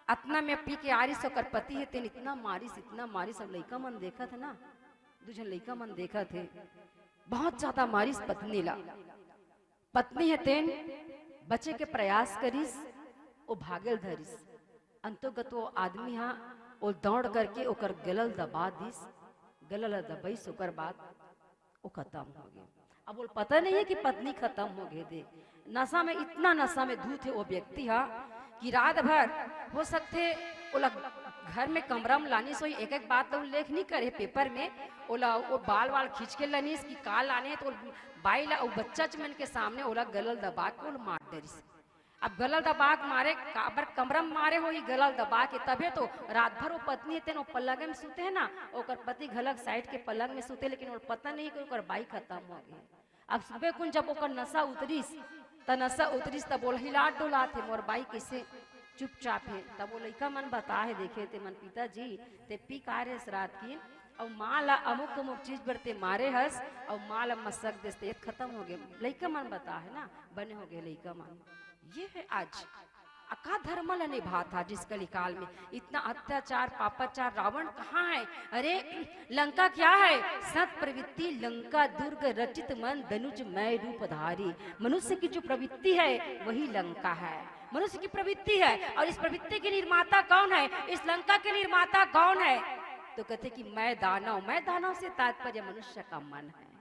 अतना में पी के आ रहिस, ओकर पति हे, तेन इतना मारिस, इतना मारिस, सब लइका मन देखत हे ना, दू झन लइका मन देखत हे, बहुत ज्यादा मारिस पत्नी ला। पत्नी हे तेन बचे के प्रयास करिस, ओ भागेल धरिस। अंतोगत ओ आदमी हा ओ दौड़ करके ओकर गला ल दबा दिस, गला ल दबाइस, ओकर बाद ओ खतम हो गे। अब ओला पता नहीं है कि पत्नी खतम हो गे दे। नशा में, इतना नशा में धुत हे ओ व्यक्ति हा कि रात भर हो सकथे ओला घर में कमरा में लानिस होही, एक एक बात तो उल्लेख नहीं करे पेपर में, ओला ओ बाल वाल खींच के लानिस कि का लाने, तो बाई ला अउ बच्चा मन के सामने ओला गला ल दबा के ओला मार डरिस। अब गला ल दबा के मारे, काबर कमरा में मारे होही गला ल दबा के, तभे तो रात भर वो पत्नी हे तेन वो पलंग में सुते हे ना, ओकर पति घलक साइड के पलंग में सुते, लेकिन ओला पता नहीं कि ओकर बाई खतम हो गे। अब सुबह कुन जब ओकर नशा उतरिस, त नशा उतरिस तब ओला हिलात डोलात हे, मोर बाई कइसे चुपचाप हे। तब वो लइका मन बता हे, देखे ते मन, "पिताजी, ते पी का रेस रात की, अउ माँ ला अमुक अमुक चीज बर ते मारे हस, अउ माँ ला मसक देस ते खतम हो गे।" लइका मन बता हे ना, बने हो गे लइका मन। ये है आज। अका धर्म ला निभात हा जिस कलिकाल में इतना अत्याचार, पापाचार, रावण कहाँ है? अरे, लंका क्या है? सत प्रवृत्ति लंका दुर्ग रचित मन दनुज मय रूप धारी। मनुष्य की जो प्रवृत्ति है, वही लंका है। मनुष्य की प्रवृत्ति है, और इस प्रवृत्ति के निर्माता कौन है? इस लंका के निर्माता कौन है? तो कहते कि मय दानव, मय दानव से तात्पर्य मनुष्य का मन है।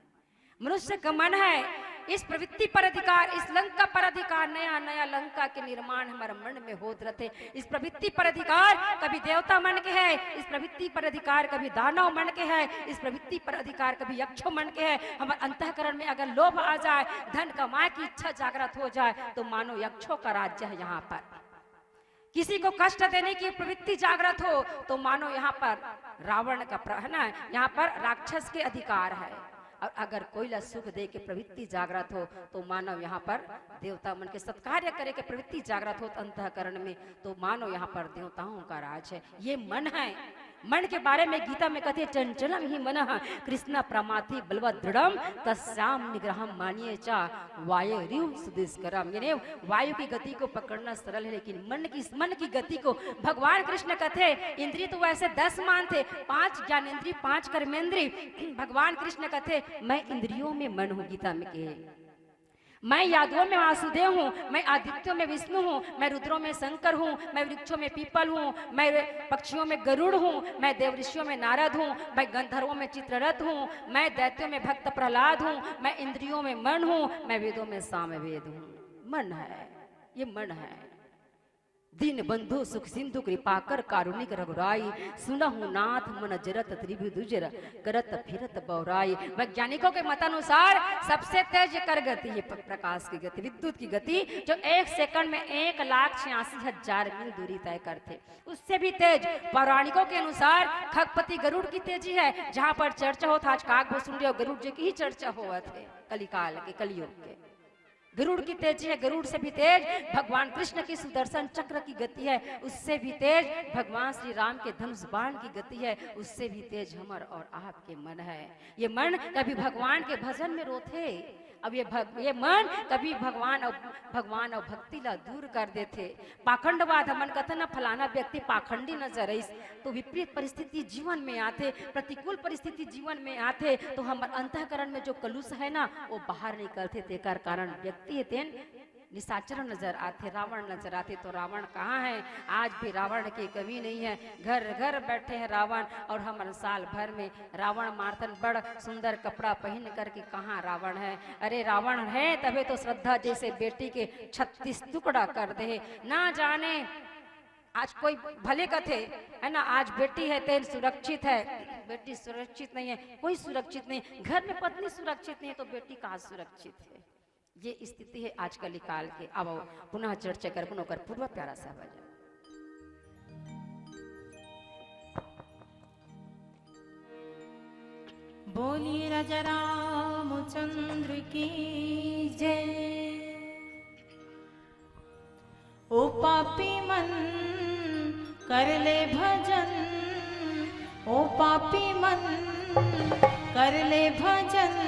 मनुष्य का मन है, इस प्रवृत्ति पर अधिकार, इस लंका पर अधिकार, नया नया लंका के निर्माण हमारे मन में होत रथे। इस प्रवृत्ति पर अधिकार कभी देवता मन के है, इस प्रवृत्ति पर अधिकार कभी दानव मन के है, इस प्रवृत्ति पर अधिकार कभी यक्षो मन के है। हमारे अंतःकरण में अगर लोभ आ जाए, धन कमाए की इच्छा जागृत हो जाए, तो मानो यक्षों का राज्य है यहाँ पर। किसी को कष्ट देने की प्रवृत्ति जागृत हो, तो मानो यहाँ पर रावण का प्र-, है ना, यहाँ पर राक्षस के अधिकार है। और अगर कोई ला सुख दे के प्रवृत्ति जागृत हो, तो मानव यहाँ पर देवता मन के सत्कार्य करे के प्रवृत्ति जागृत हो अंतःकरण में, तो मानो यहाँ पर देवताओं का राज है। ये मन है। मन के बारे में गीता में कथे, "चंचलम ही मनः कृष्ण प्रमाथि बलवदृढ़म, तस्याम निग्रहम मानिये चा वायरिव सुदुष्करम।" यानी वायु की गति को पकड़ना सरल है, लेकिन मन की, मन की गति को भगवान कृष्ण कथे, इंद्रिय तो वैसे दस मानथे, पांच ज्ञानेंद्रिय, पांच कर्मेंद्रिय। भगवान कृष्ण कथे, "मैं इंद्रियों में मन हूँ", गीता में कहे। मैं यादवों में वासुदेव हूँ, मैं आदित्यों में विष्णु हूँ, मैं रुद्रों में शंकर हूँ, मैं वृक्षों में पीपल हूँ, मैं पक्षियों में गरुड़ हूँ, मैं देवऋषियों में नारद हूँ, मैं गंधर्वों में चित्ररथ हूँ, मैं दैत्यों में भक्त प्रहलाद हूँ, मैं इंद्रियों में मन हूँ, मैं वेदों में सामवेद हूँ। मन है, ये मन है। दीन बंधु सुख सिंधु कृपा कर कारुणिक रघुराई, सुनहु नाथ मन जरत त्रिभुज जर करत फिरत बौराई। वैज्ञानिकों के मतानुसार सबसे तेज कर गति है प-, प्रकाश की गति, विद्युत की गति, जो एक सेकंड में एक लाख छियासी हजार मील दूरी तय करथे। उससे भी तेज पौराणिकों के अनुसार खगपति गरुड़ की तेजी है। जहां पर चर्चा होत, आज काग भुसुंडी और गरुड़ जी की ही चर्चा होवत है कलिकाल के, कलयुग के। गरुड़ की तेजी है, गरुड़ से भी तेज भगवान कृष्ण की सुदर्शन चक्र की गति है, उससे भी तेज भगवान श्री राम के धनुष बाण की गति है, उससे भी तेज हमर और आपके मन है। ये मन कभी भगवान के भजन में रोथे, अब ये भग, ये मन कभी भगवान अउ, भगवान अउ भक्ति ला दूर कर देथे। पाखंडवाद, हमन कथन ना, फलाना व्यक्ति पाखंडी नजर आइस, तो विपरीत परिस्थिति जीवन में आथे, प्रतिकूल परिस्थिति जीवन में आथे, तो हमर अंतःकरण में जो कलुष है ना, वो बाहर निकलथे। तेकर कारण व्यक्ति हे तेन निशाचर नजर आथे, रावण नजर आथे। तो रावण कहाँ है? आज भी रावण की कमी नहीं है, घर घर बैठे हैं रावण। और हमन साल भर में रावण मारथन, बड़ सुंदर कपड़ा पहिन करके, कहाँ रावण है? अरे, रावण है तभे तो श्रद्धा जैसे बेटी के छत्तीस टुकड़ा कर दे। ना जाने आज कोई भले कथे, है ना, आज बेटी है तेन सुरक्षित है, बेटी सुरक्षित नहीं है, कोई सुरक्षित नहीं। घर में पत्नी सुरक्षित नहीं है तो बेटी कहाँ सुरक्षित है? ये स्थिति है आज कलिकाल के। अब पुनः चर्चा करबो ओकर पूर्व प्यारा सा भजन। बोलिए राजा रामचंद्र की जय। ओ पापी मन, कर ले भजन, ओ पापी मन, कर ले भजन।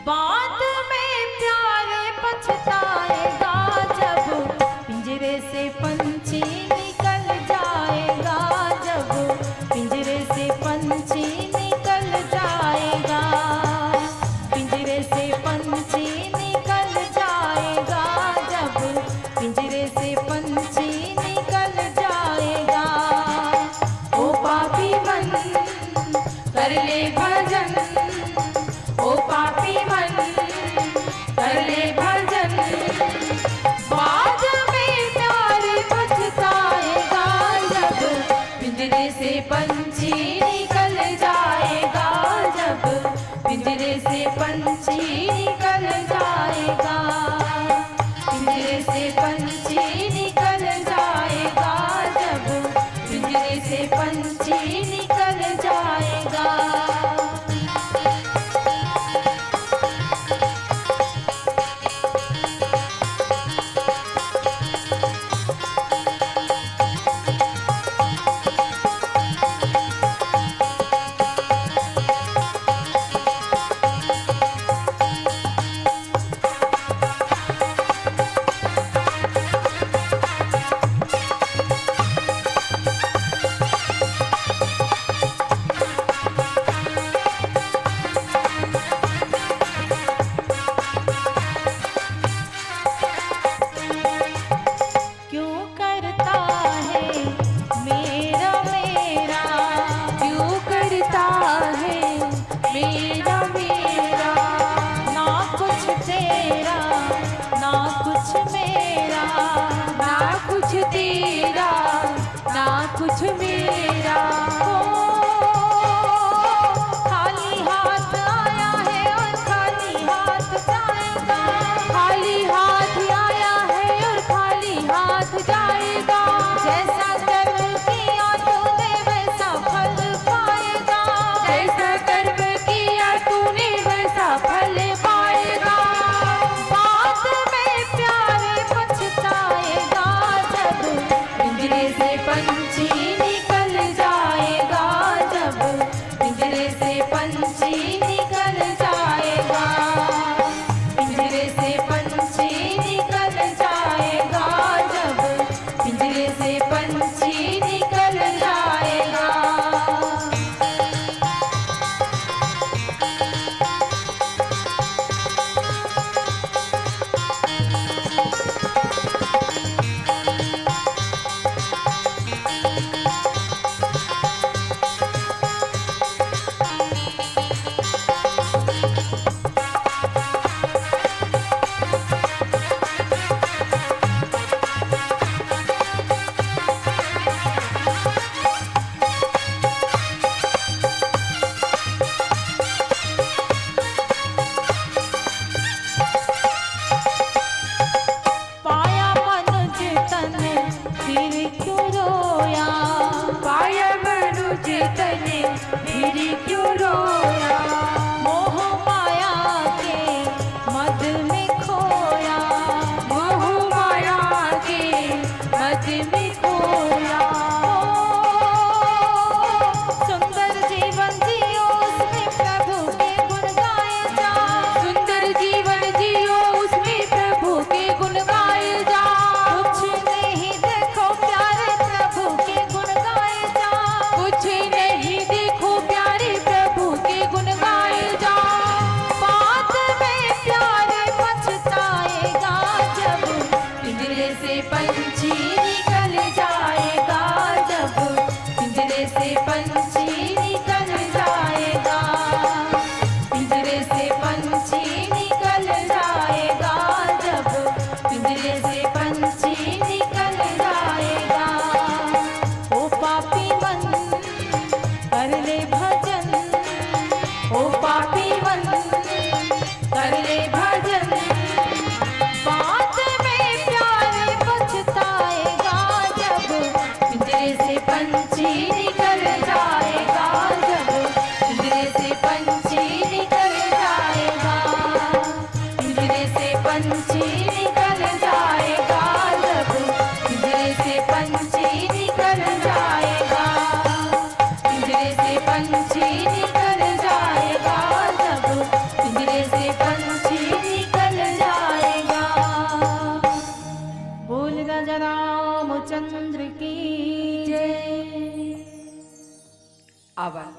बाद में प्यारे पछताएगा, जब पिंजरे से पंछी निकल जाएगा, जब पिंजरे से पंछी निकल जाएगा, पिंजरे से पंछी निकल जाएगा, जब पिंजरे से पंछी निकल जाएगा। ओ पापी मन, कर ले भजन, ओ पापी मन, कर ले भजन। बाद में प्यारे पछताएगा, जब पिंजरे से पंछी निकल जाएगा, जब पिंजरे से पंछी निकल जाएगा, पिंजरे से पंछी निकल जाएगा, जब पिंजरे से पंछी निकल जाएगा। भजन, ओ पापी मन, कर ले भजन। बाद में प्यारे पछताएगा जब पिंजरे से पंछी निकल जाएगा, जब पिंजरे से पंछी निकल जाएगा, पिंजरे से पंछी निकल जाएगा, जब पिंजरे से पंछी निकल जाएगा, पिंजरे से पंछी निकल जाएगा, जब पिंजरे से पंछी निकल जाएगा। बोल राजा रामचंद्र की जय। आवन,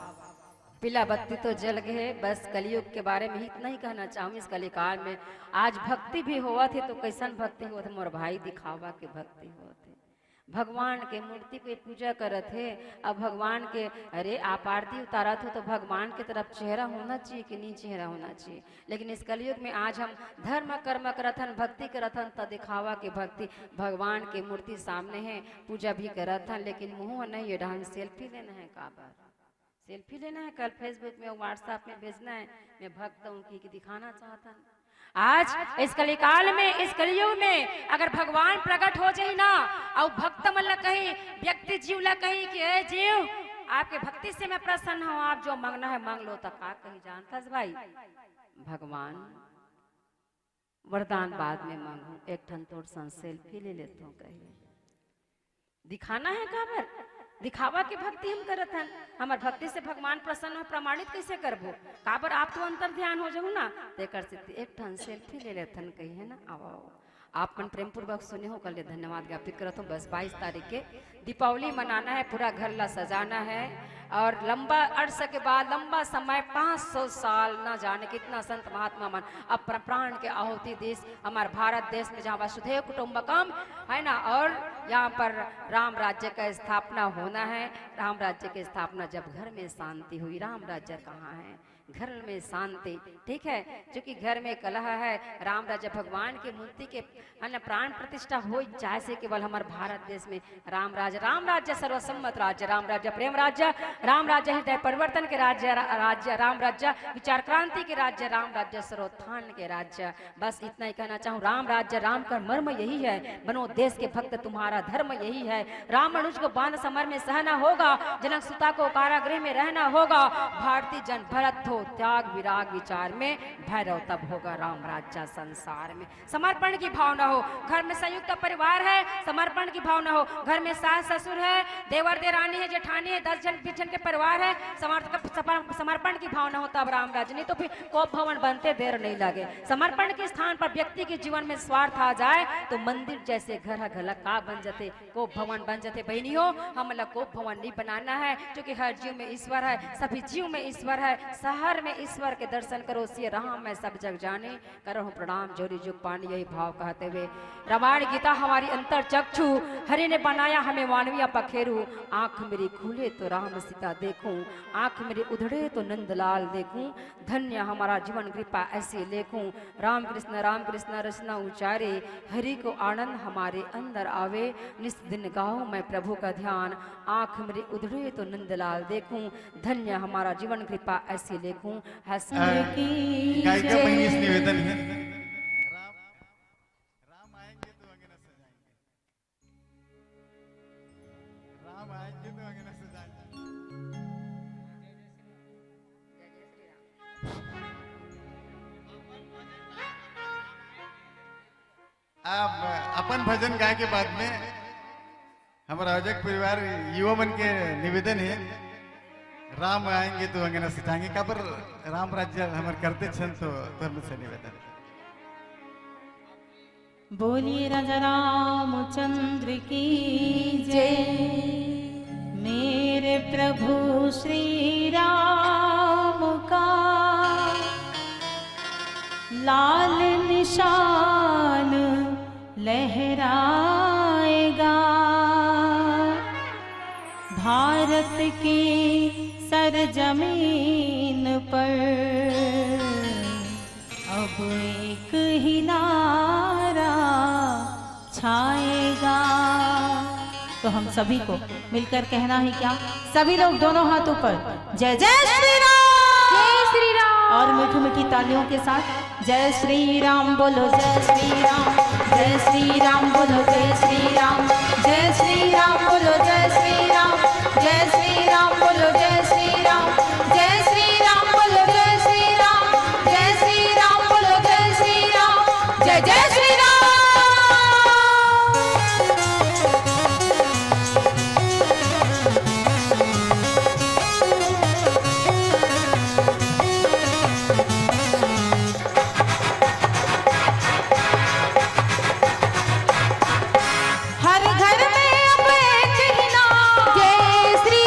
पीला बत्ती तो जल गए, बस कलयुग के बारे में ही इतना ही कहना चाहूँ। इस कलिकाल में आज भक्ति भी होवत हे, तो कैसन भक्ति होवत हे मोर भाई? दिखावा के भक्ति होवत हे। भगवान के मूर्ति के पूजा करत हे, अब भगवान के, अरे, आप आरती उतारत हो तो भगवान के तरफ चेहरा होना चाहिए कि नहीं चेहरा होना चाहिए? लेकिन इस कलयुग में आज हम धर्म कर्म करत हन, भक्ति करत हन, त दिखावा के भक्ति, भगवान के मूर्ति सामने है, पूजा भी करत हन, लेकिन मुँह नहीं, ये डहन सेल्फी लेना है। काबर सेल्फी लेना है? कल Facebook में, WhatsApp में भेजना है, मैं भक्त हूँ कि, कि दिखाना चाहत हन। आज इस कलिकाल में, इस कलयुग में अगर भगवान प्रकट हो जाही ना, अउ भक्त मन ला कही, व्यक्ति जीव ला कही कि हे जीव, आपके भक्ति से मैं प्रसन्न हूँ, आप जो मांगना है मांग लो, त का कही जानथस भाई? भगवान, वरदान बाद में मांगहूं, एक ठन तोर संग सेल्फी ले लेथों कही। दिखाना है काबर? दिखावा के भक्ति हम करत हन। हमर भक्ति से भगवान प्रसन्न हो, प्रमाणित कैसे करबो? काबर आप तो अंतर ध्यान हो जाहू ना, तेकर सेती एक ठन सेल्फी ले लेथन कही है ना। आओ, आओ। आप मन प्रेम पूर्वक सुने हो, कर ले धन्यवाद ज्ञापित करत हूँ। बस बाईस तारीख के दीपावली मनाना है, पूरा घर ला सजाना है और लंबा अरसा के बाद, लंबा समय, पाँच सौ साल, ना जाने कितना संत महात्मा मन अपन प्राण के आहुति दिस हमार भारत देश में, जहाँ वसुधैव कुटुंबकम है ना, और यहाँ पर राम राज्य का स्थापना होना है। राम राज्य की स्थापना जब घर में शांति हुई, राम राज्य कहाँ है? घर में शांति, ठीक है, क्योंकि घर में कलह है। राम राज्य भगवान की मूर्ति के, है ना, प्राण प्रतिष्ठा हो जाए से केवल हमारे भारत देश में राम राज्य, राम राज्य सर्वसम्मत राज्य, राम राज्य प्रेम राज्य, राम राज्य हृदय परिवर्तन के राज्य, रा-, राज्य राम राज्य, विचार क्रांति के राज्य, राम राज्य सर्वोत्थान के राज्य। बस इतना ही कहना चाहूँ, राम राज्य, राम का मर्म यही है, बनो देश के भक्त, तुम्हारा धर्म यही है। राम मनुज को बांध समर में सहना होगा, जनक सुता को कारागृह में रहना होगा। भारती जन भरत हो त्याग विराग विचार में, भैरव तब होगा राम राज्य संसार में। समर्पण की भावना हो, घर में संयुक्त परिवार है, समर्पण की भावना हो, घर में सास ससुर है, देवर देरानी है, जेठानी है, दस जन बीस जन के परिवार है, समर्प-, समर्पण की भावना हो तब राम राज्य, नहीं तो फिर कोप भवन बनते देर नहीं लगे। समर्पण के स्थान पर व्यक्ति के जीवन में स्वार्थ आ जाए तो मंदिर जैसे घर ह घला का बन जथे, कोप भवन बन जथे। बहनी हो, हमला कोप भवन नहीं बनाना है, क्योंकि हर जीव में ईश्वर है, सभी जीव में ईश्वर है। शहर में ईश्वर के दर्शन करो, सिय राम मैं सब जग जानी, करहूँ प्रणाम जोरी जुग पानी, यही भाव कहते हुए रामायण गीता हमारी अंतर चक्षु, हरि ने बनाया हमें मानवीय पखेरु। आंख मेरी खुले तो राम सीता देखूं, आंख मेरी उधड़े तो नंदलाल देखूं। धन्य हमारा जीवन कृपा ऐसी लेखूं। राम कृष्ण राम कृष्ण रचना उचारे, हरि को आनंद हमारे अंदर आवे। निस दिन गाऊं मैं प्रभु का ध्यान, आंख मेरी उधड़े तो नंदलाल देखूं। धन्य हमारा जीवन कृपा ऐसी लेखूं। हंस अ, गायिका बहिनी से निवेदन है। राम, राम आएंगे तो अंगना सजाएंगे। राम आएंगे तो अंगना सजाएंगे। आप अपन भजन गाय के बाद में हमर आयोजक परिवार युवा मन के निवेदन है, राम आएंगे तो अंगना सजाएंगे। काबर राम राज्य हमर करते छन तो धर्म से निवेदन। बोलिए राजा रामचंद्र की जय। मेरे प्रभु श्री राम का लाल निशान लहराएगा भारत की सरजमीन पर। अब एक ही नारा छाएगा। तो हम सभी को मिलकर कहना है क्या, सभी लोग दोनों हाथ ऊपर, जय जय श्री राम। जय श्री राम। और मीठी मीठी तालियों के साथ, जय श्री राम बोलो, जय श्री राम, जय श्री राम बोलो, जय श्री राम, जय श्री राम बोलो, जय श्री राम, जय श्री राम बोलो, जय श्री राम, जय श्री राम बोलो, जय श्री राम, जय श्री राम बोलो, जय श्री राम, जय जय श्री राम। हर घर में अब एक ही नाम, जय श्री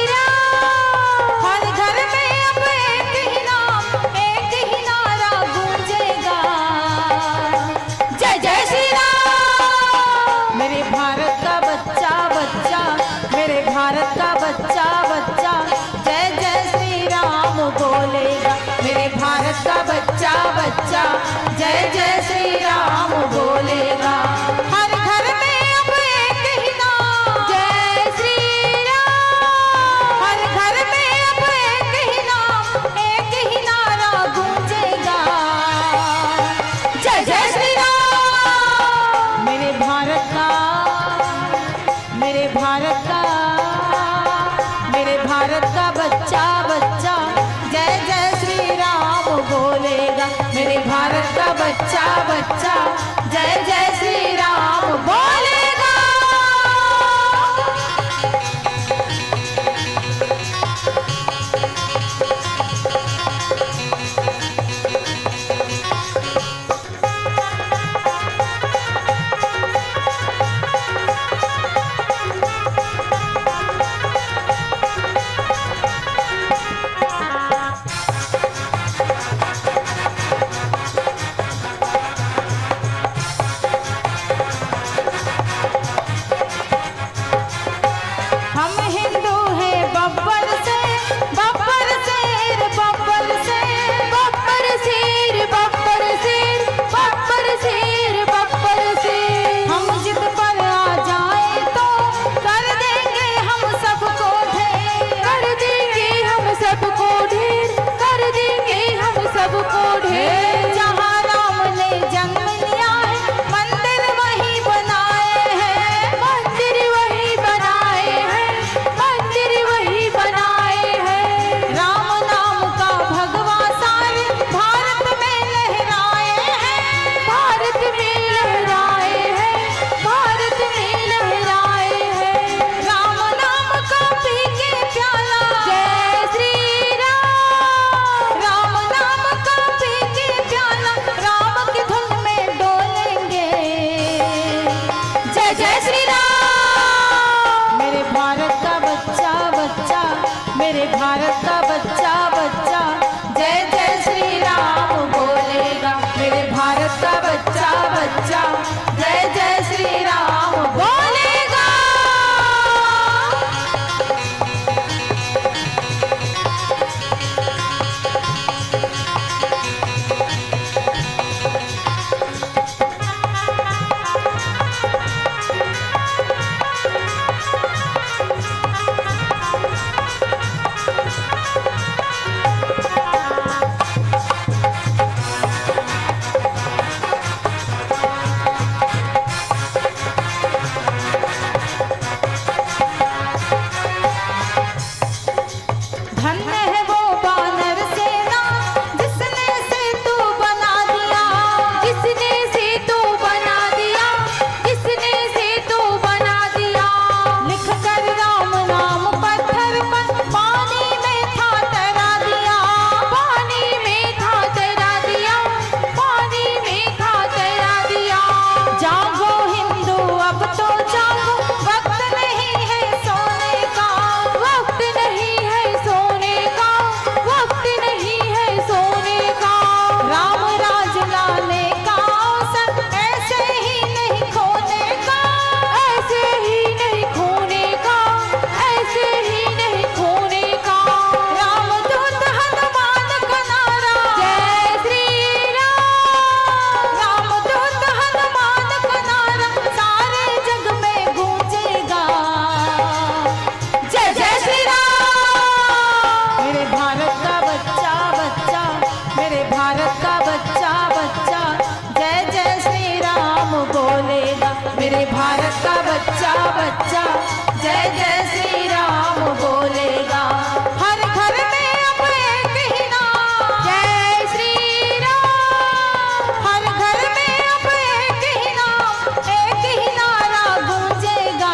राम। हर घर में अब एक ही नाम, एक ही नारा गूंजेगा, जय जय श्री राम। मेरे भारत का बच्चा बच्चा, मेरे भारत का बच्चा बच्चा, जय जय श्री राम बोलेगा। मेरे भारत का बच्चा बच्चा, जय जय श्री राम बोलेगा। हर घर में अब एक ही नाम, जय श्री राम। हर घर में अब एक ही नाम, एक ही नारा गूंजेगा, जय जय श्री राम। मेरे भारत का, मेरे भारत का, मेरे भारत का बच्चा बच्चा, जय जय श्री राम बोलेगा। मेरे भारत का बच्चा बच्चा, जय जय श्री राम बोलेगा। जय जय श्री राम बोलेगा। हर घर में अब एक ही नाम। जय श्री राम। हर घर में अब एक ही नाम, एक ही नारा गूंजेगा।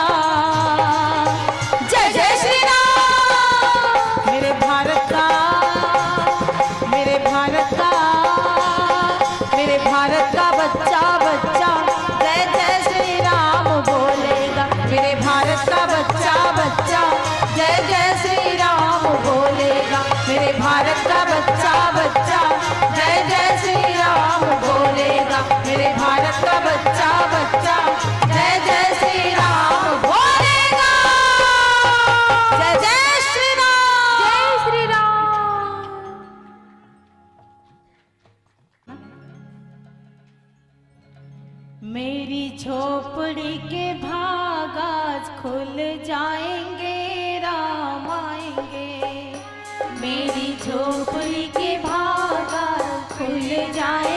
जय जय श्री राम। मेरे भारत का, मेरे भारत का, मेरे भारत का बच्चा, बच्चा जय जय श्री राम बोलेगा। मेरे भारत का बच्चा, बच्चा जय जय श्री राम बोलेगा। मेरे भारत का बच्चा, बच्चा जय जय श्री राम बोलेगा। मेरे भारत का बच्चा, बच्चा जय जय श्री राम बोलेगा। जय जय श्री राम। जय श्री राम। मेरी झोपड़ी के भाग आज खुल जाएंगे, राम आएंगे। मेरी झोपड़ी के भाग आज खुल जाएंगे।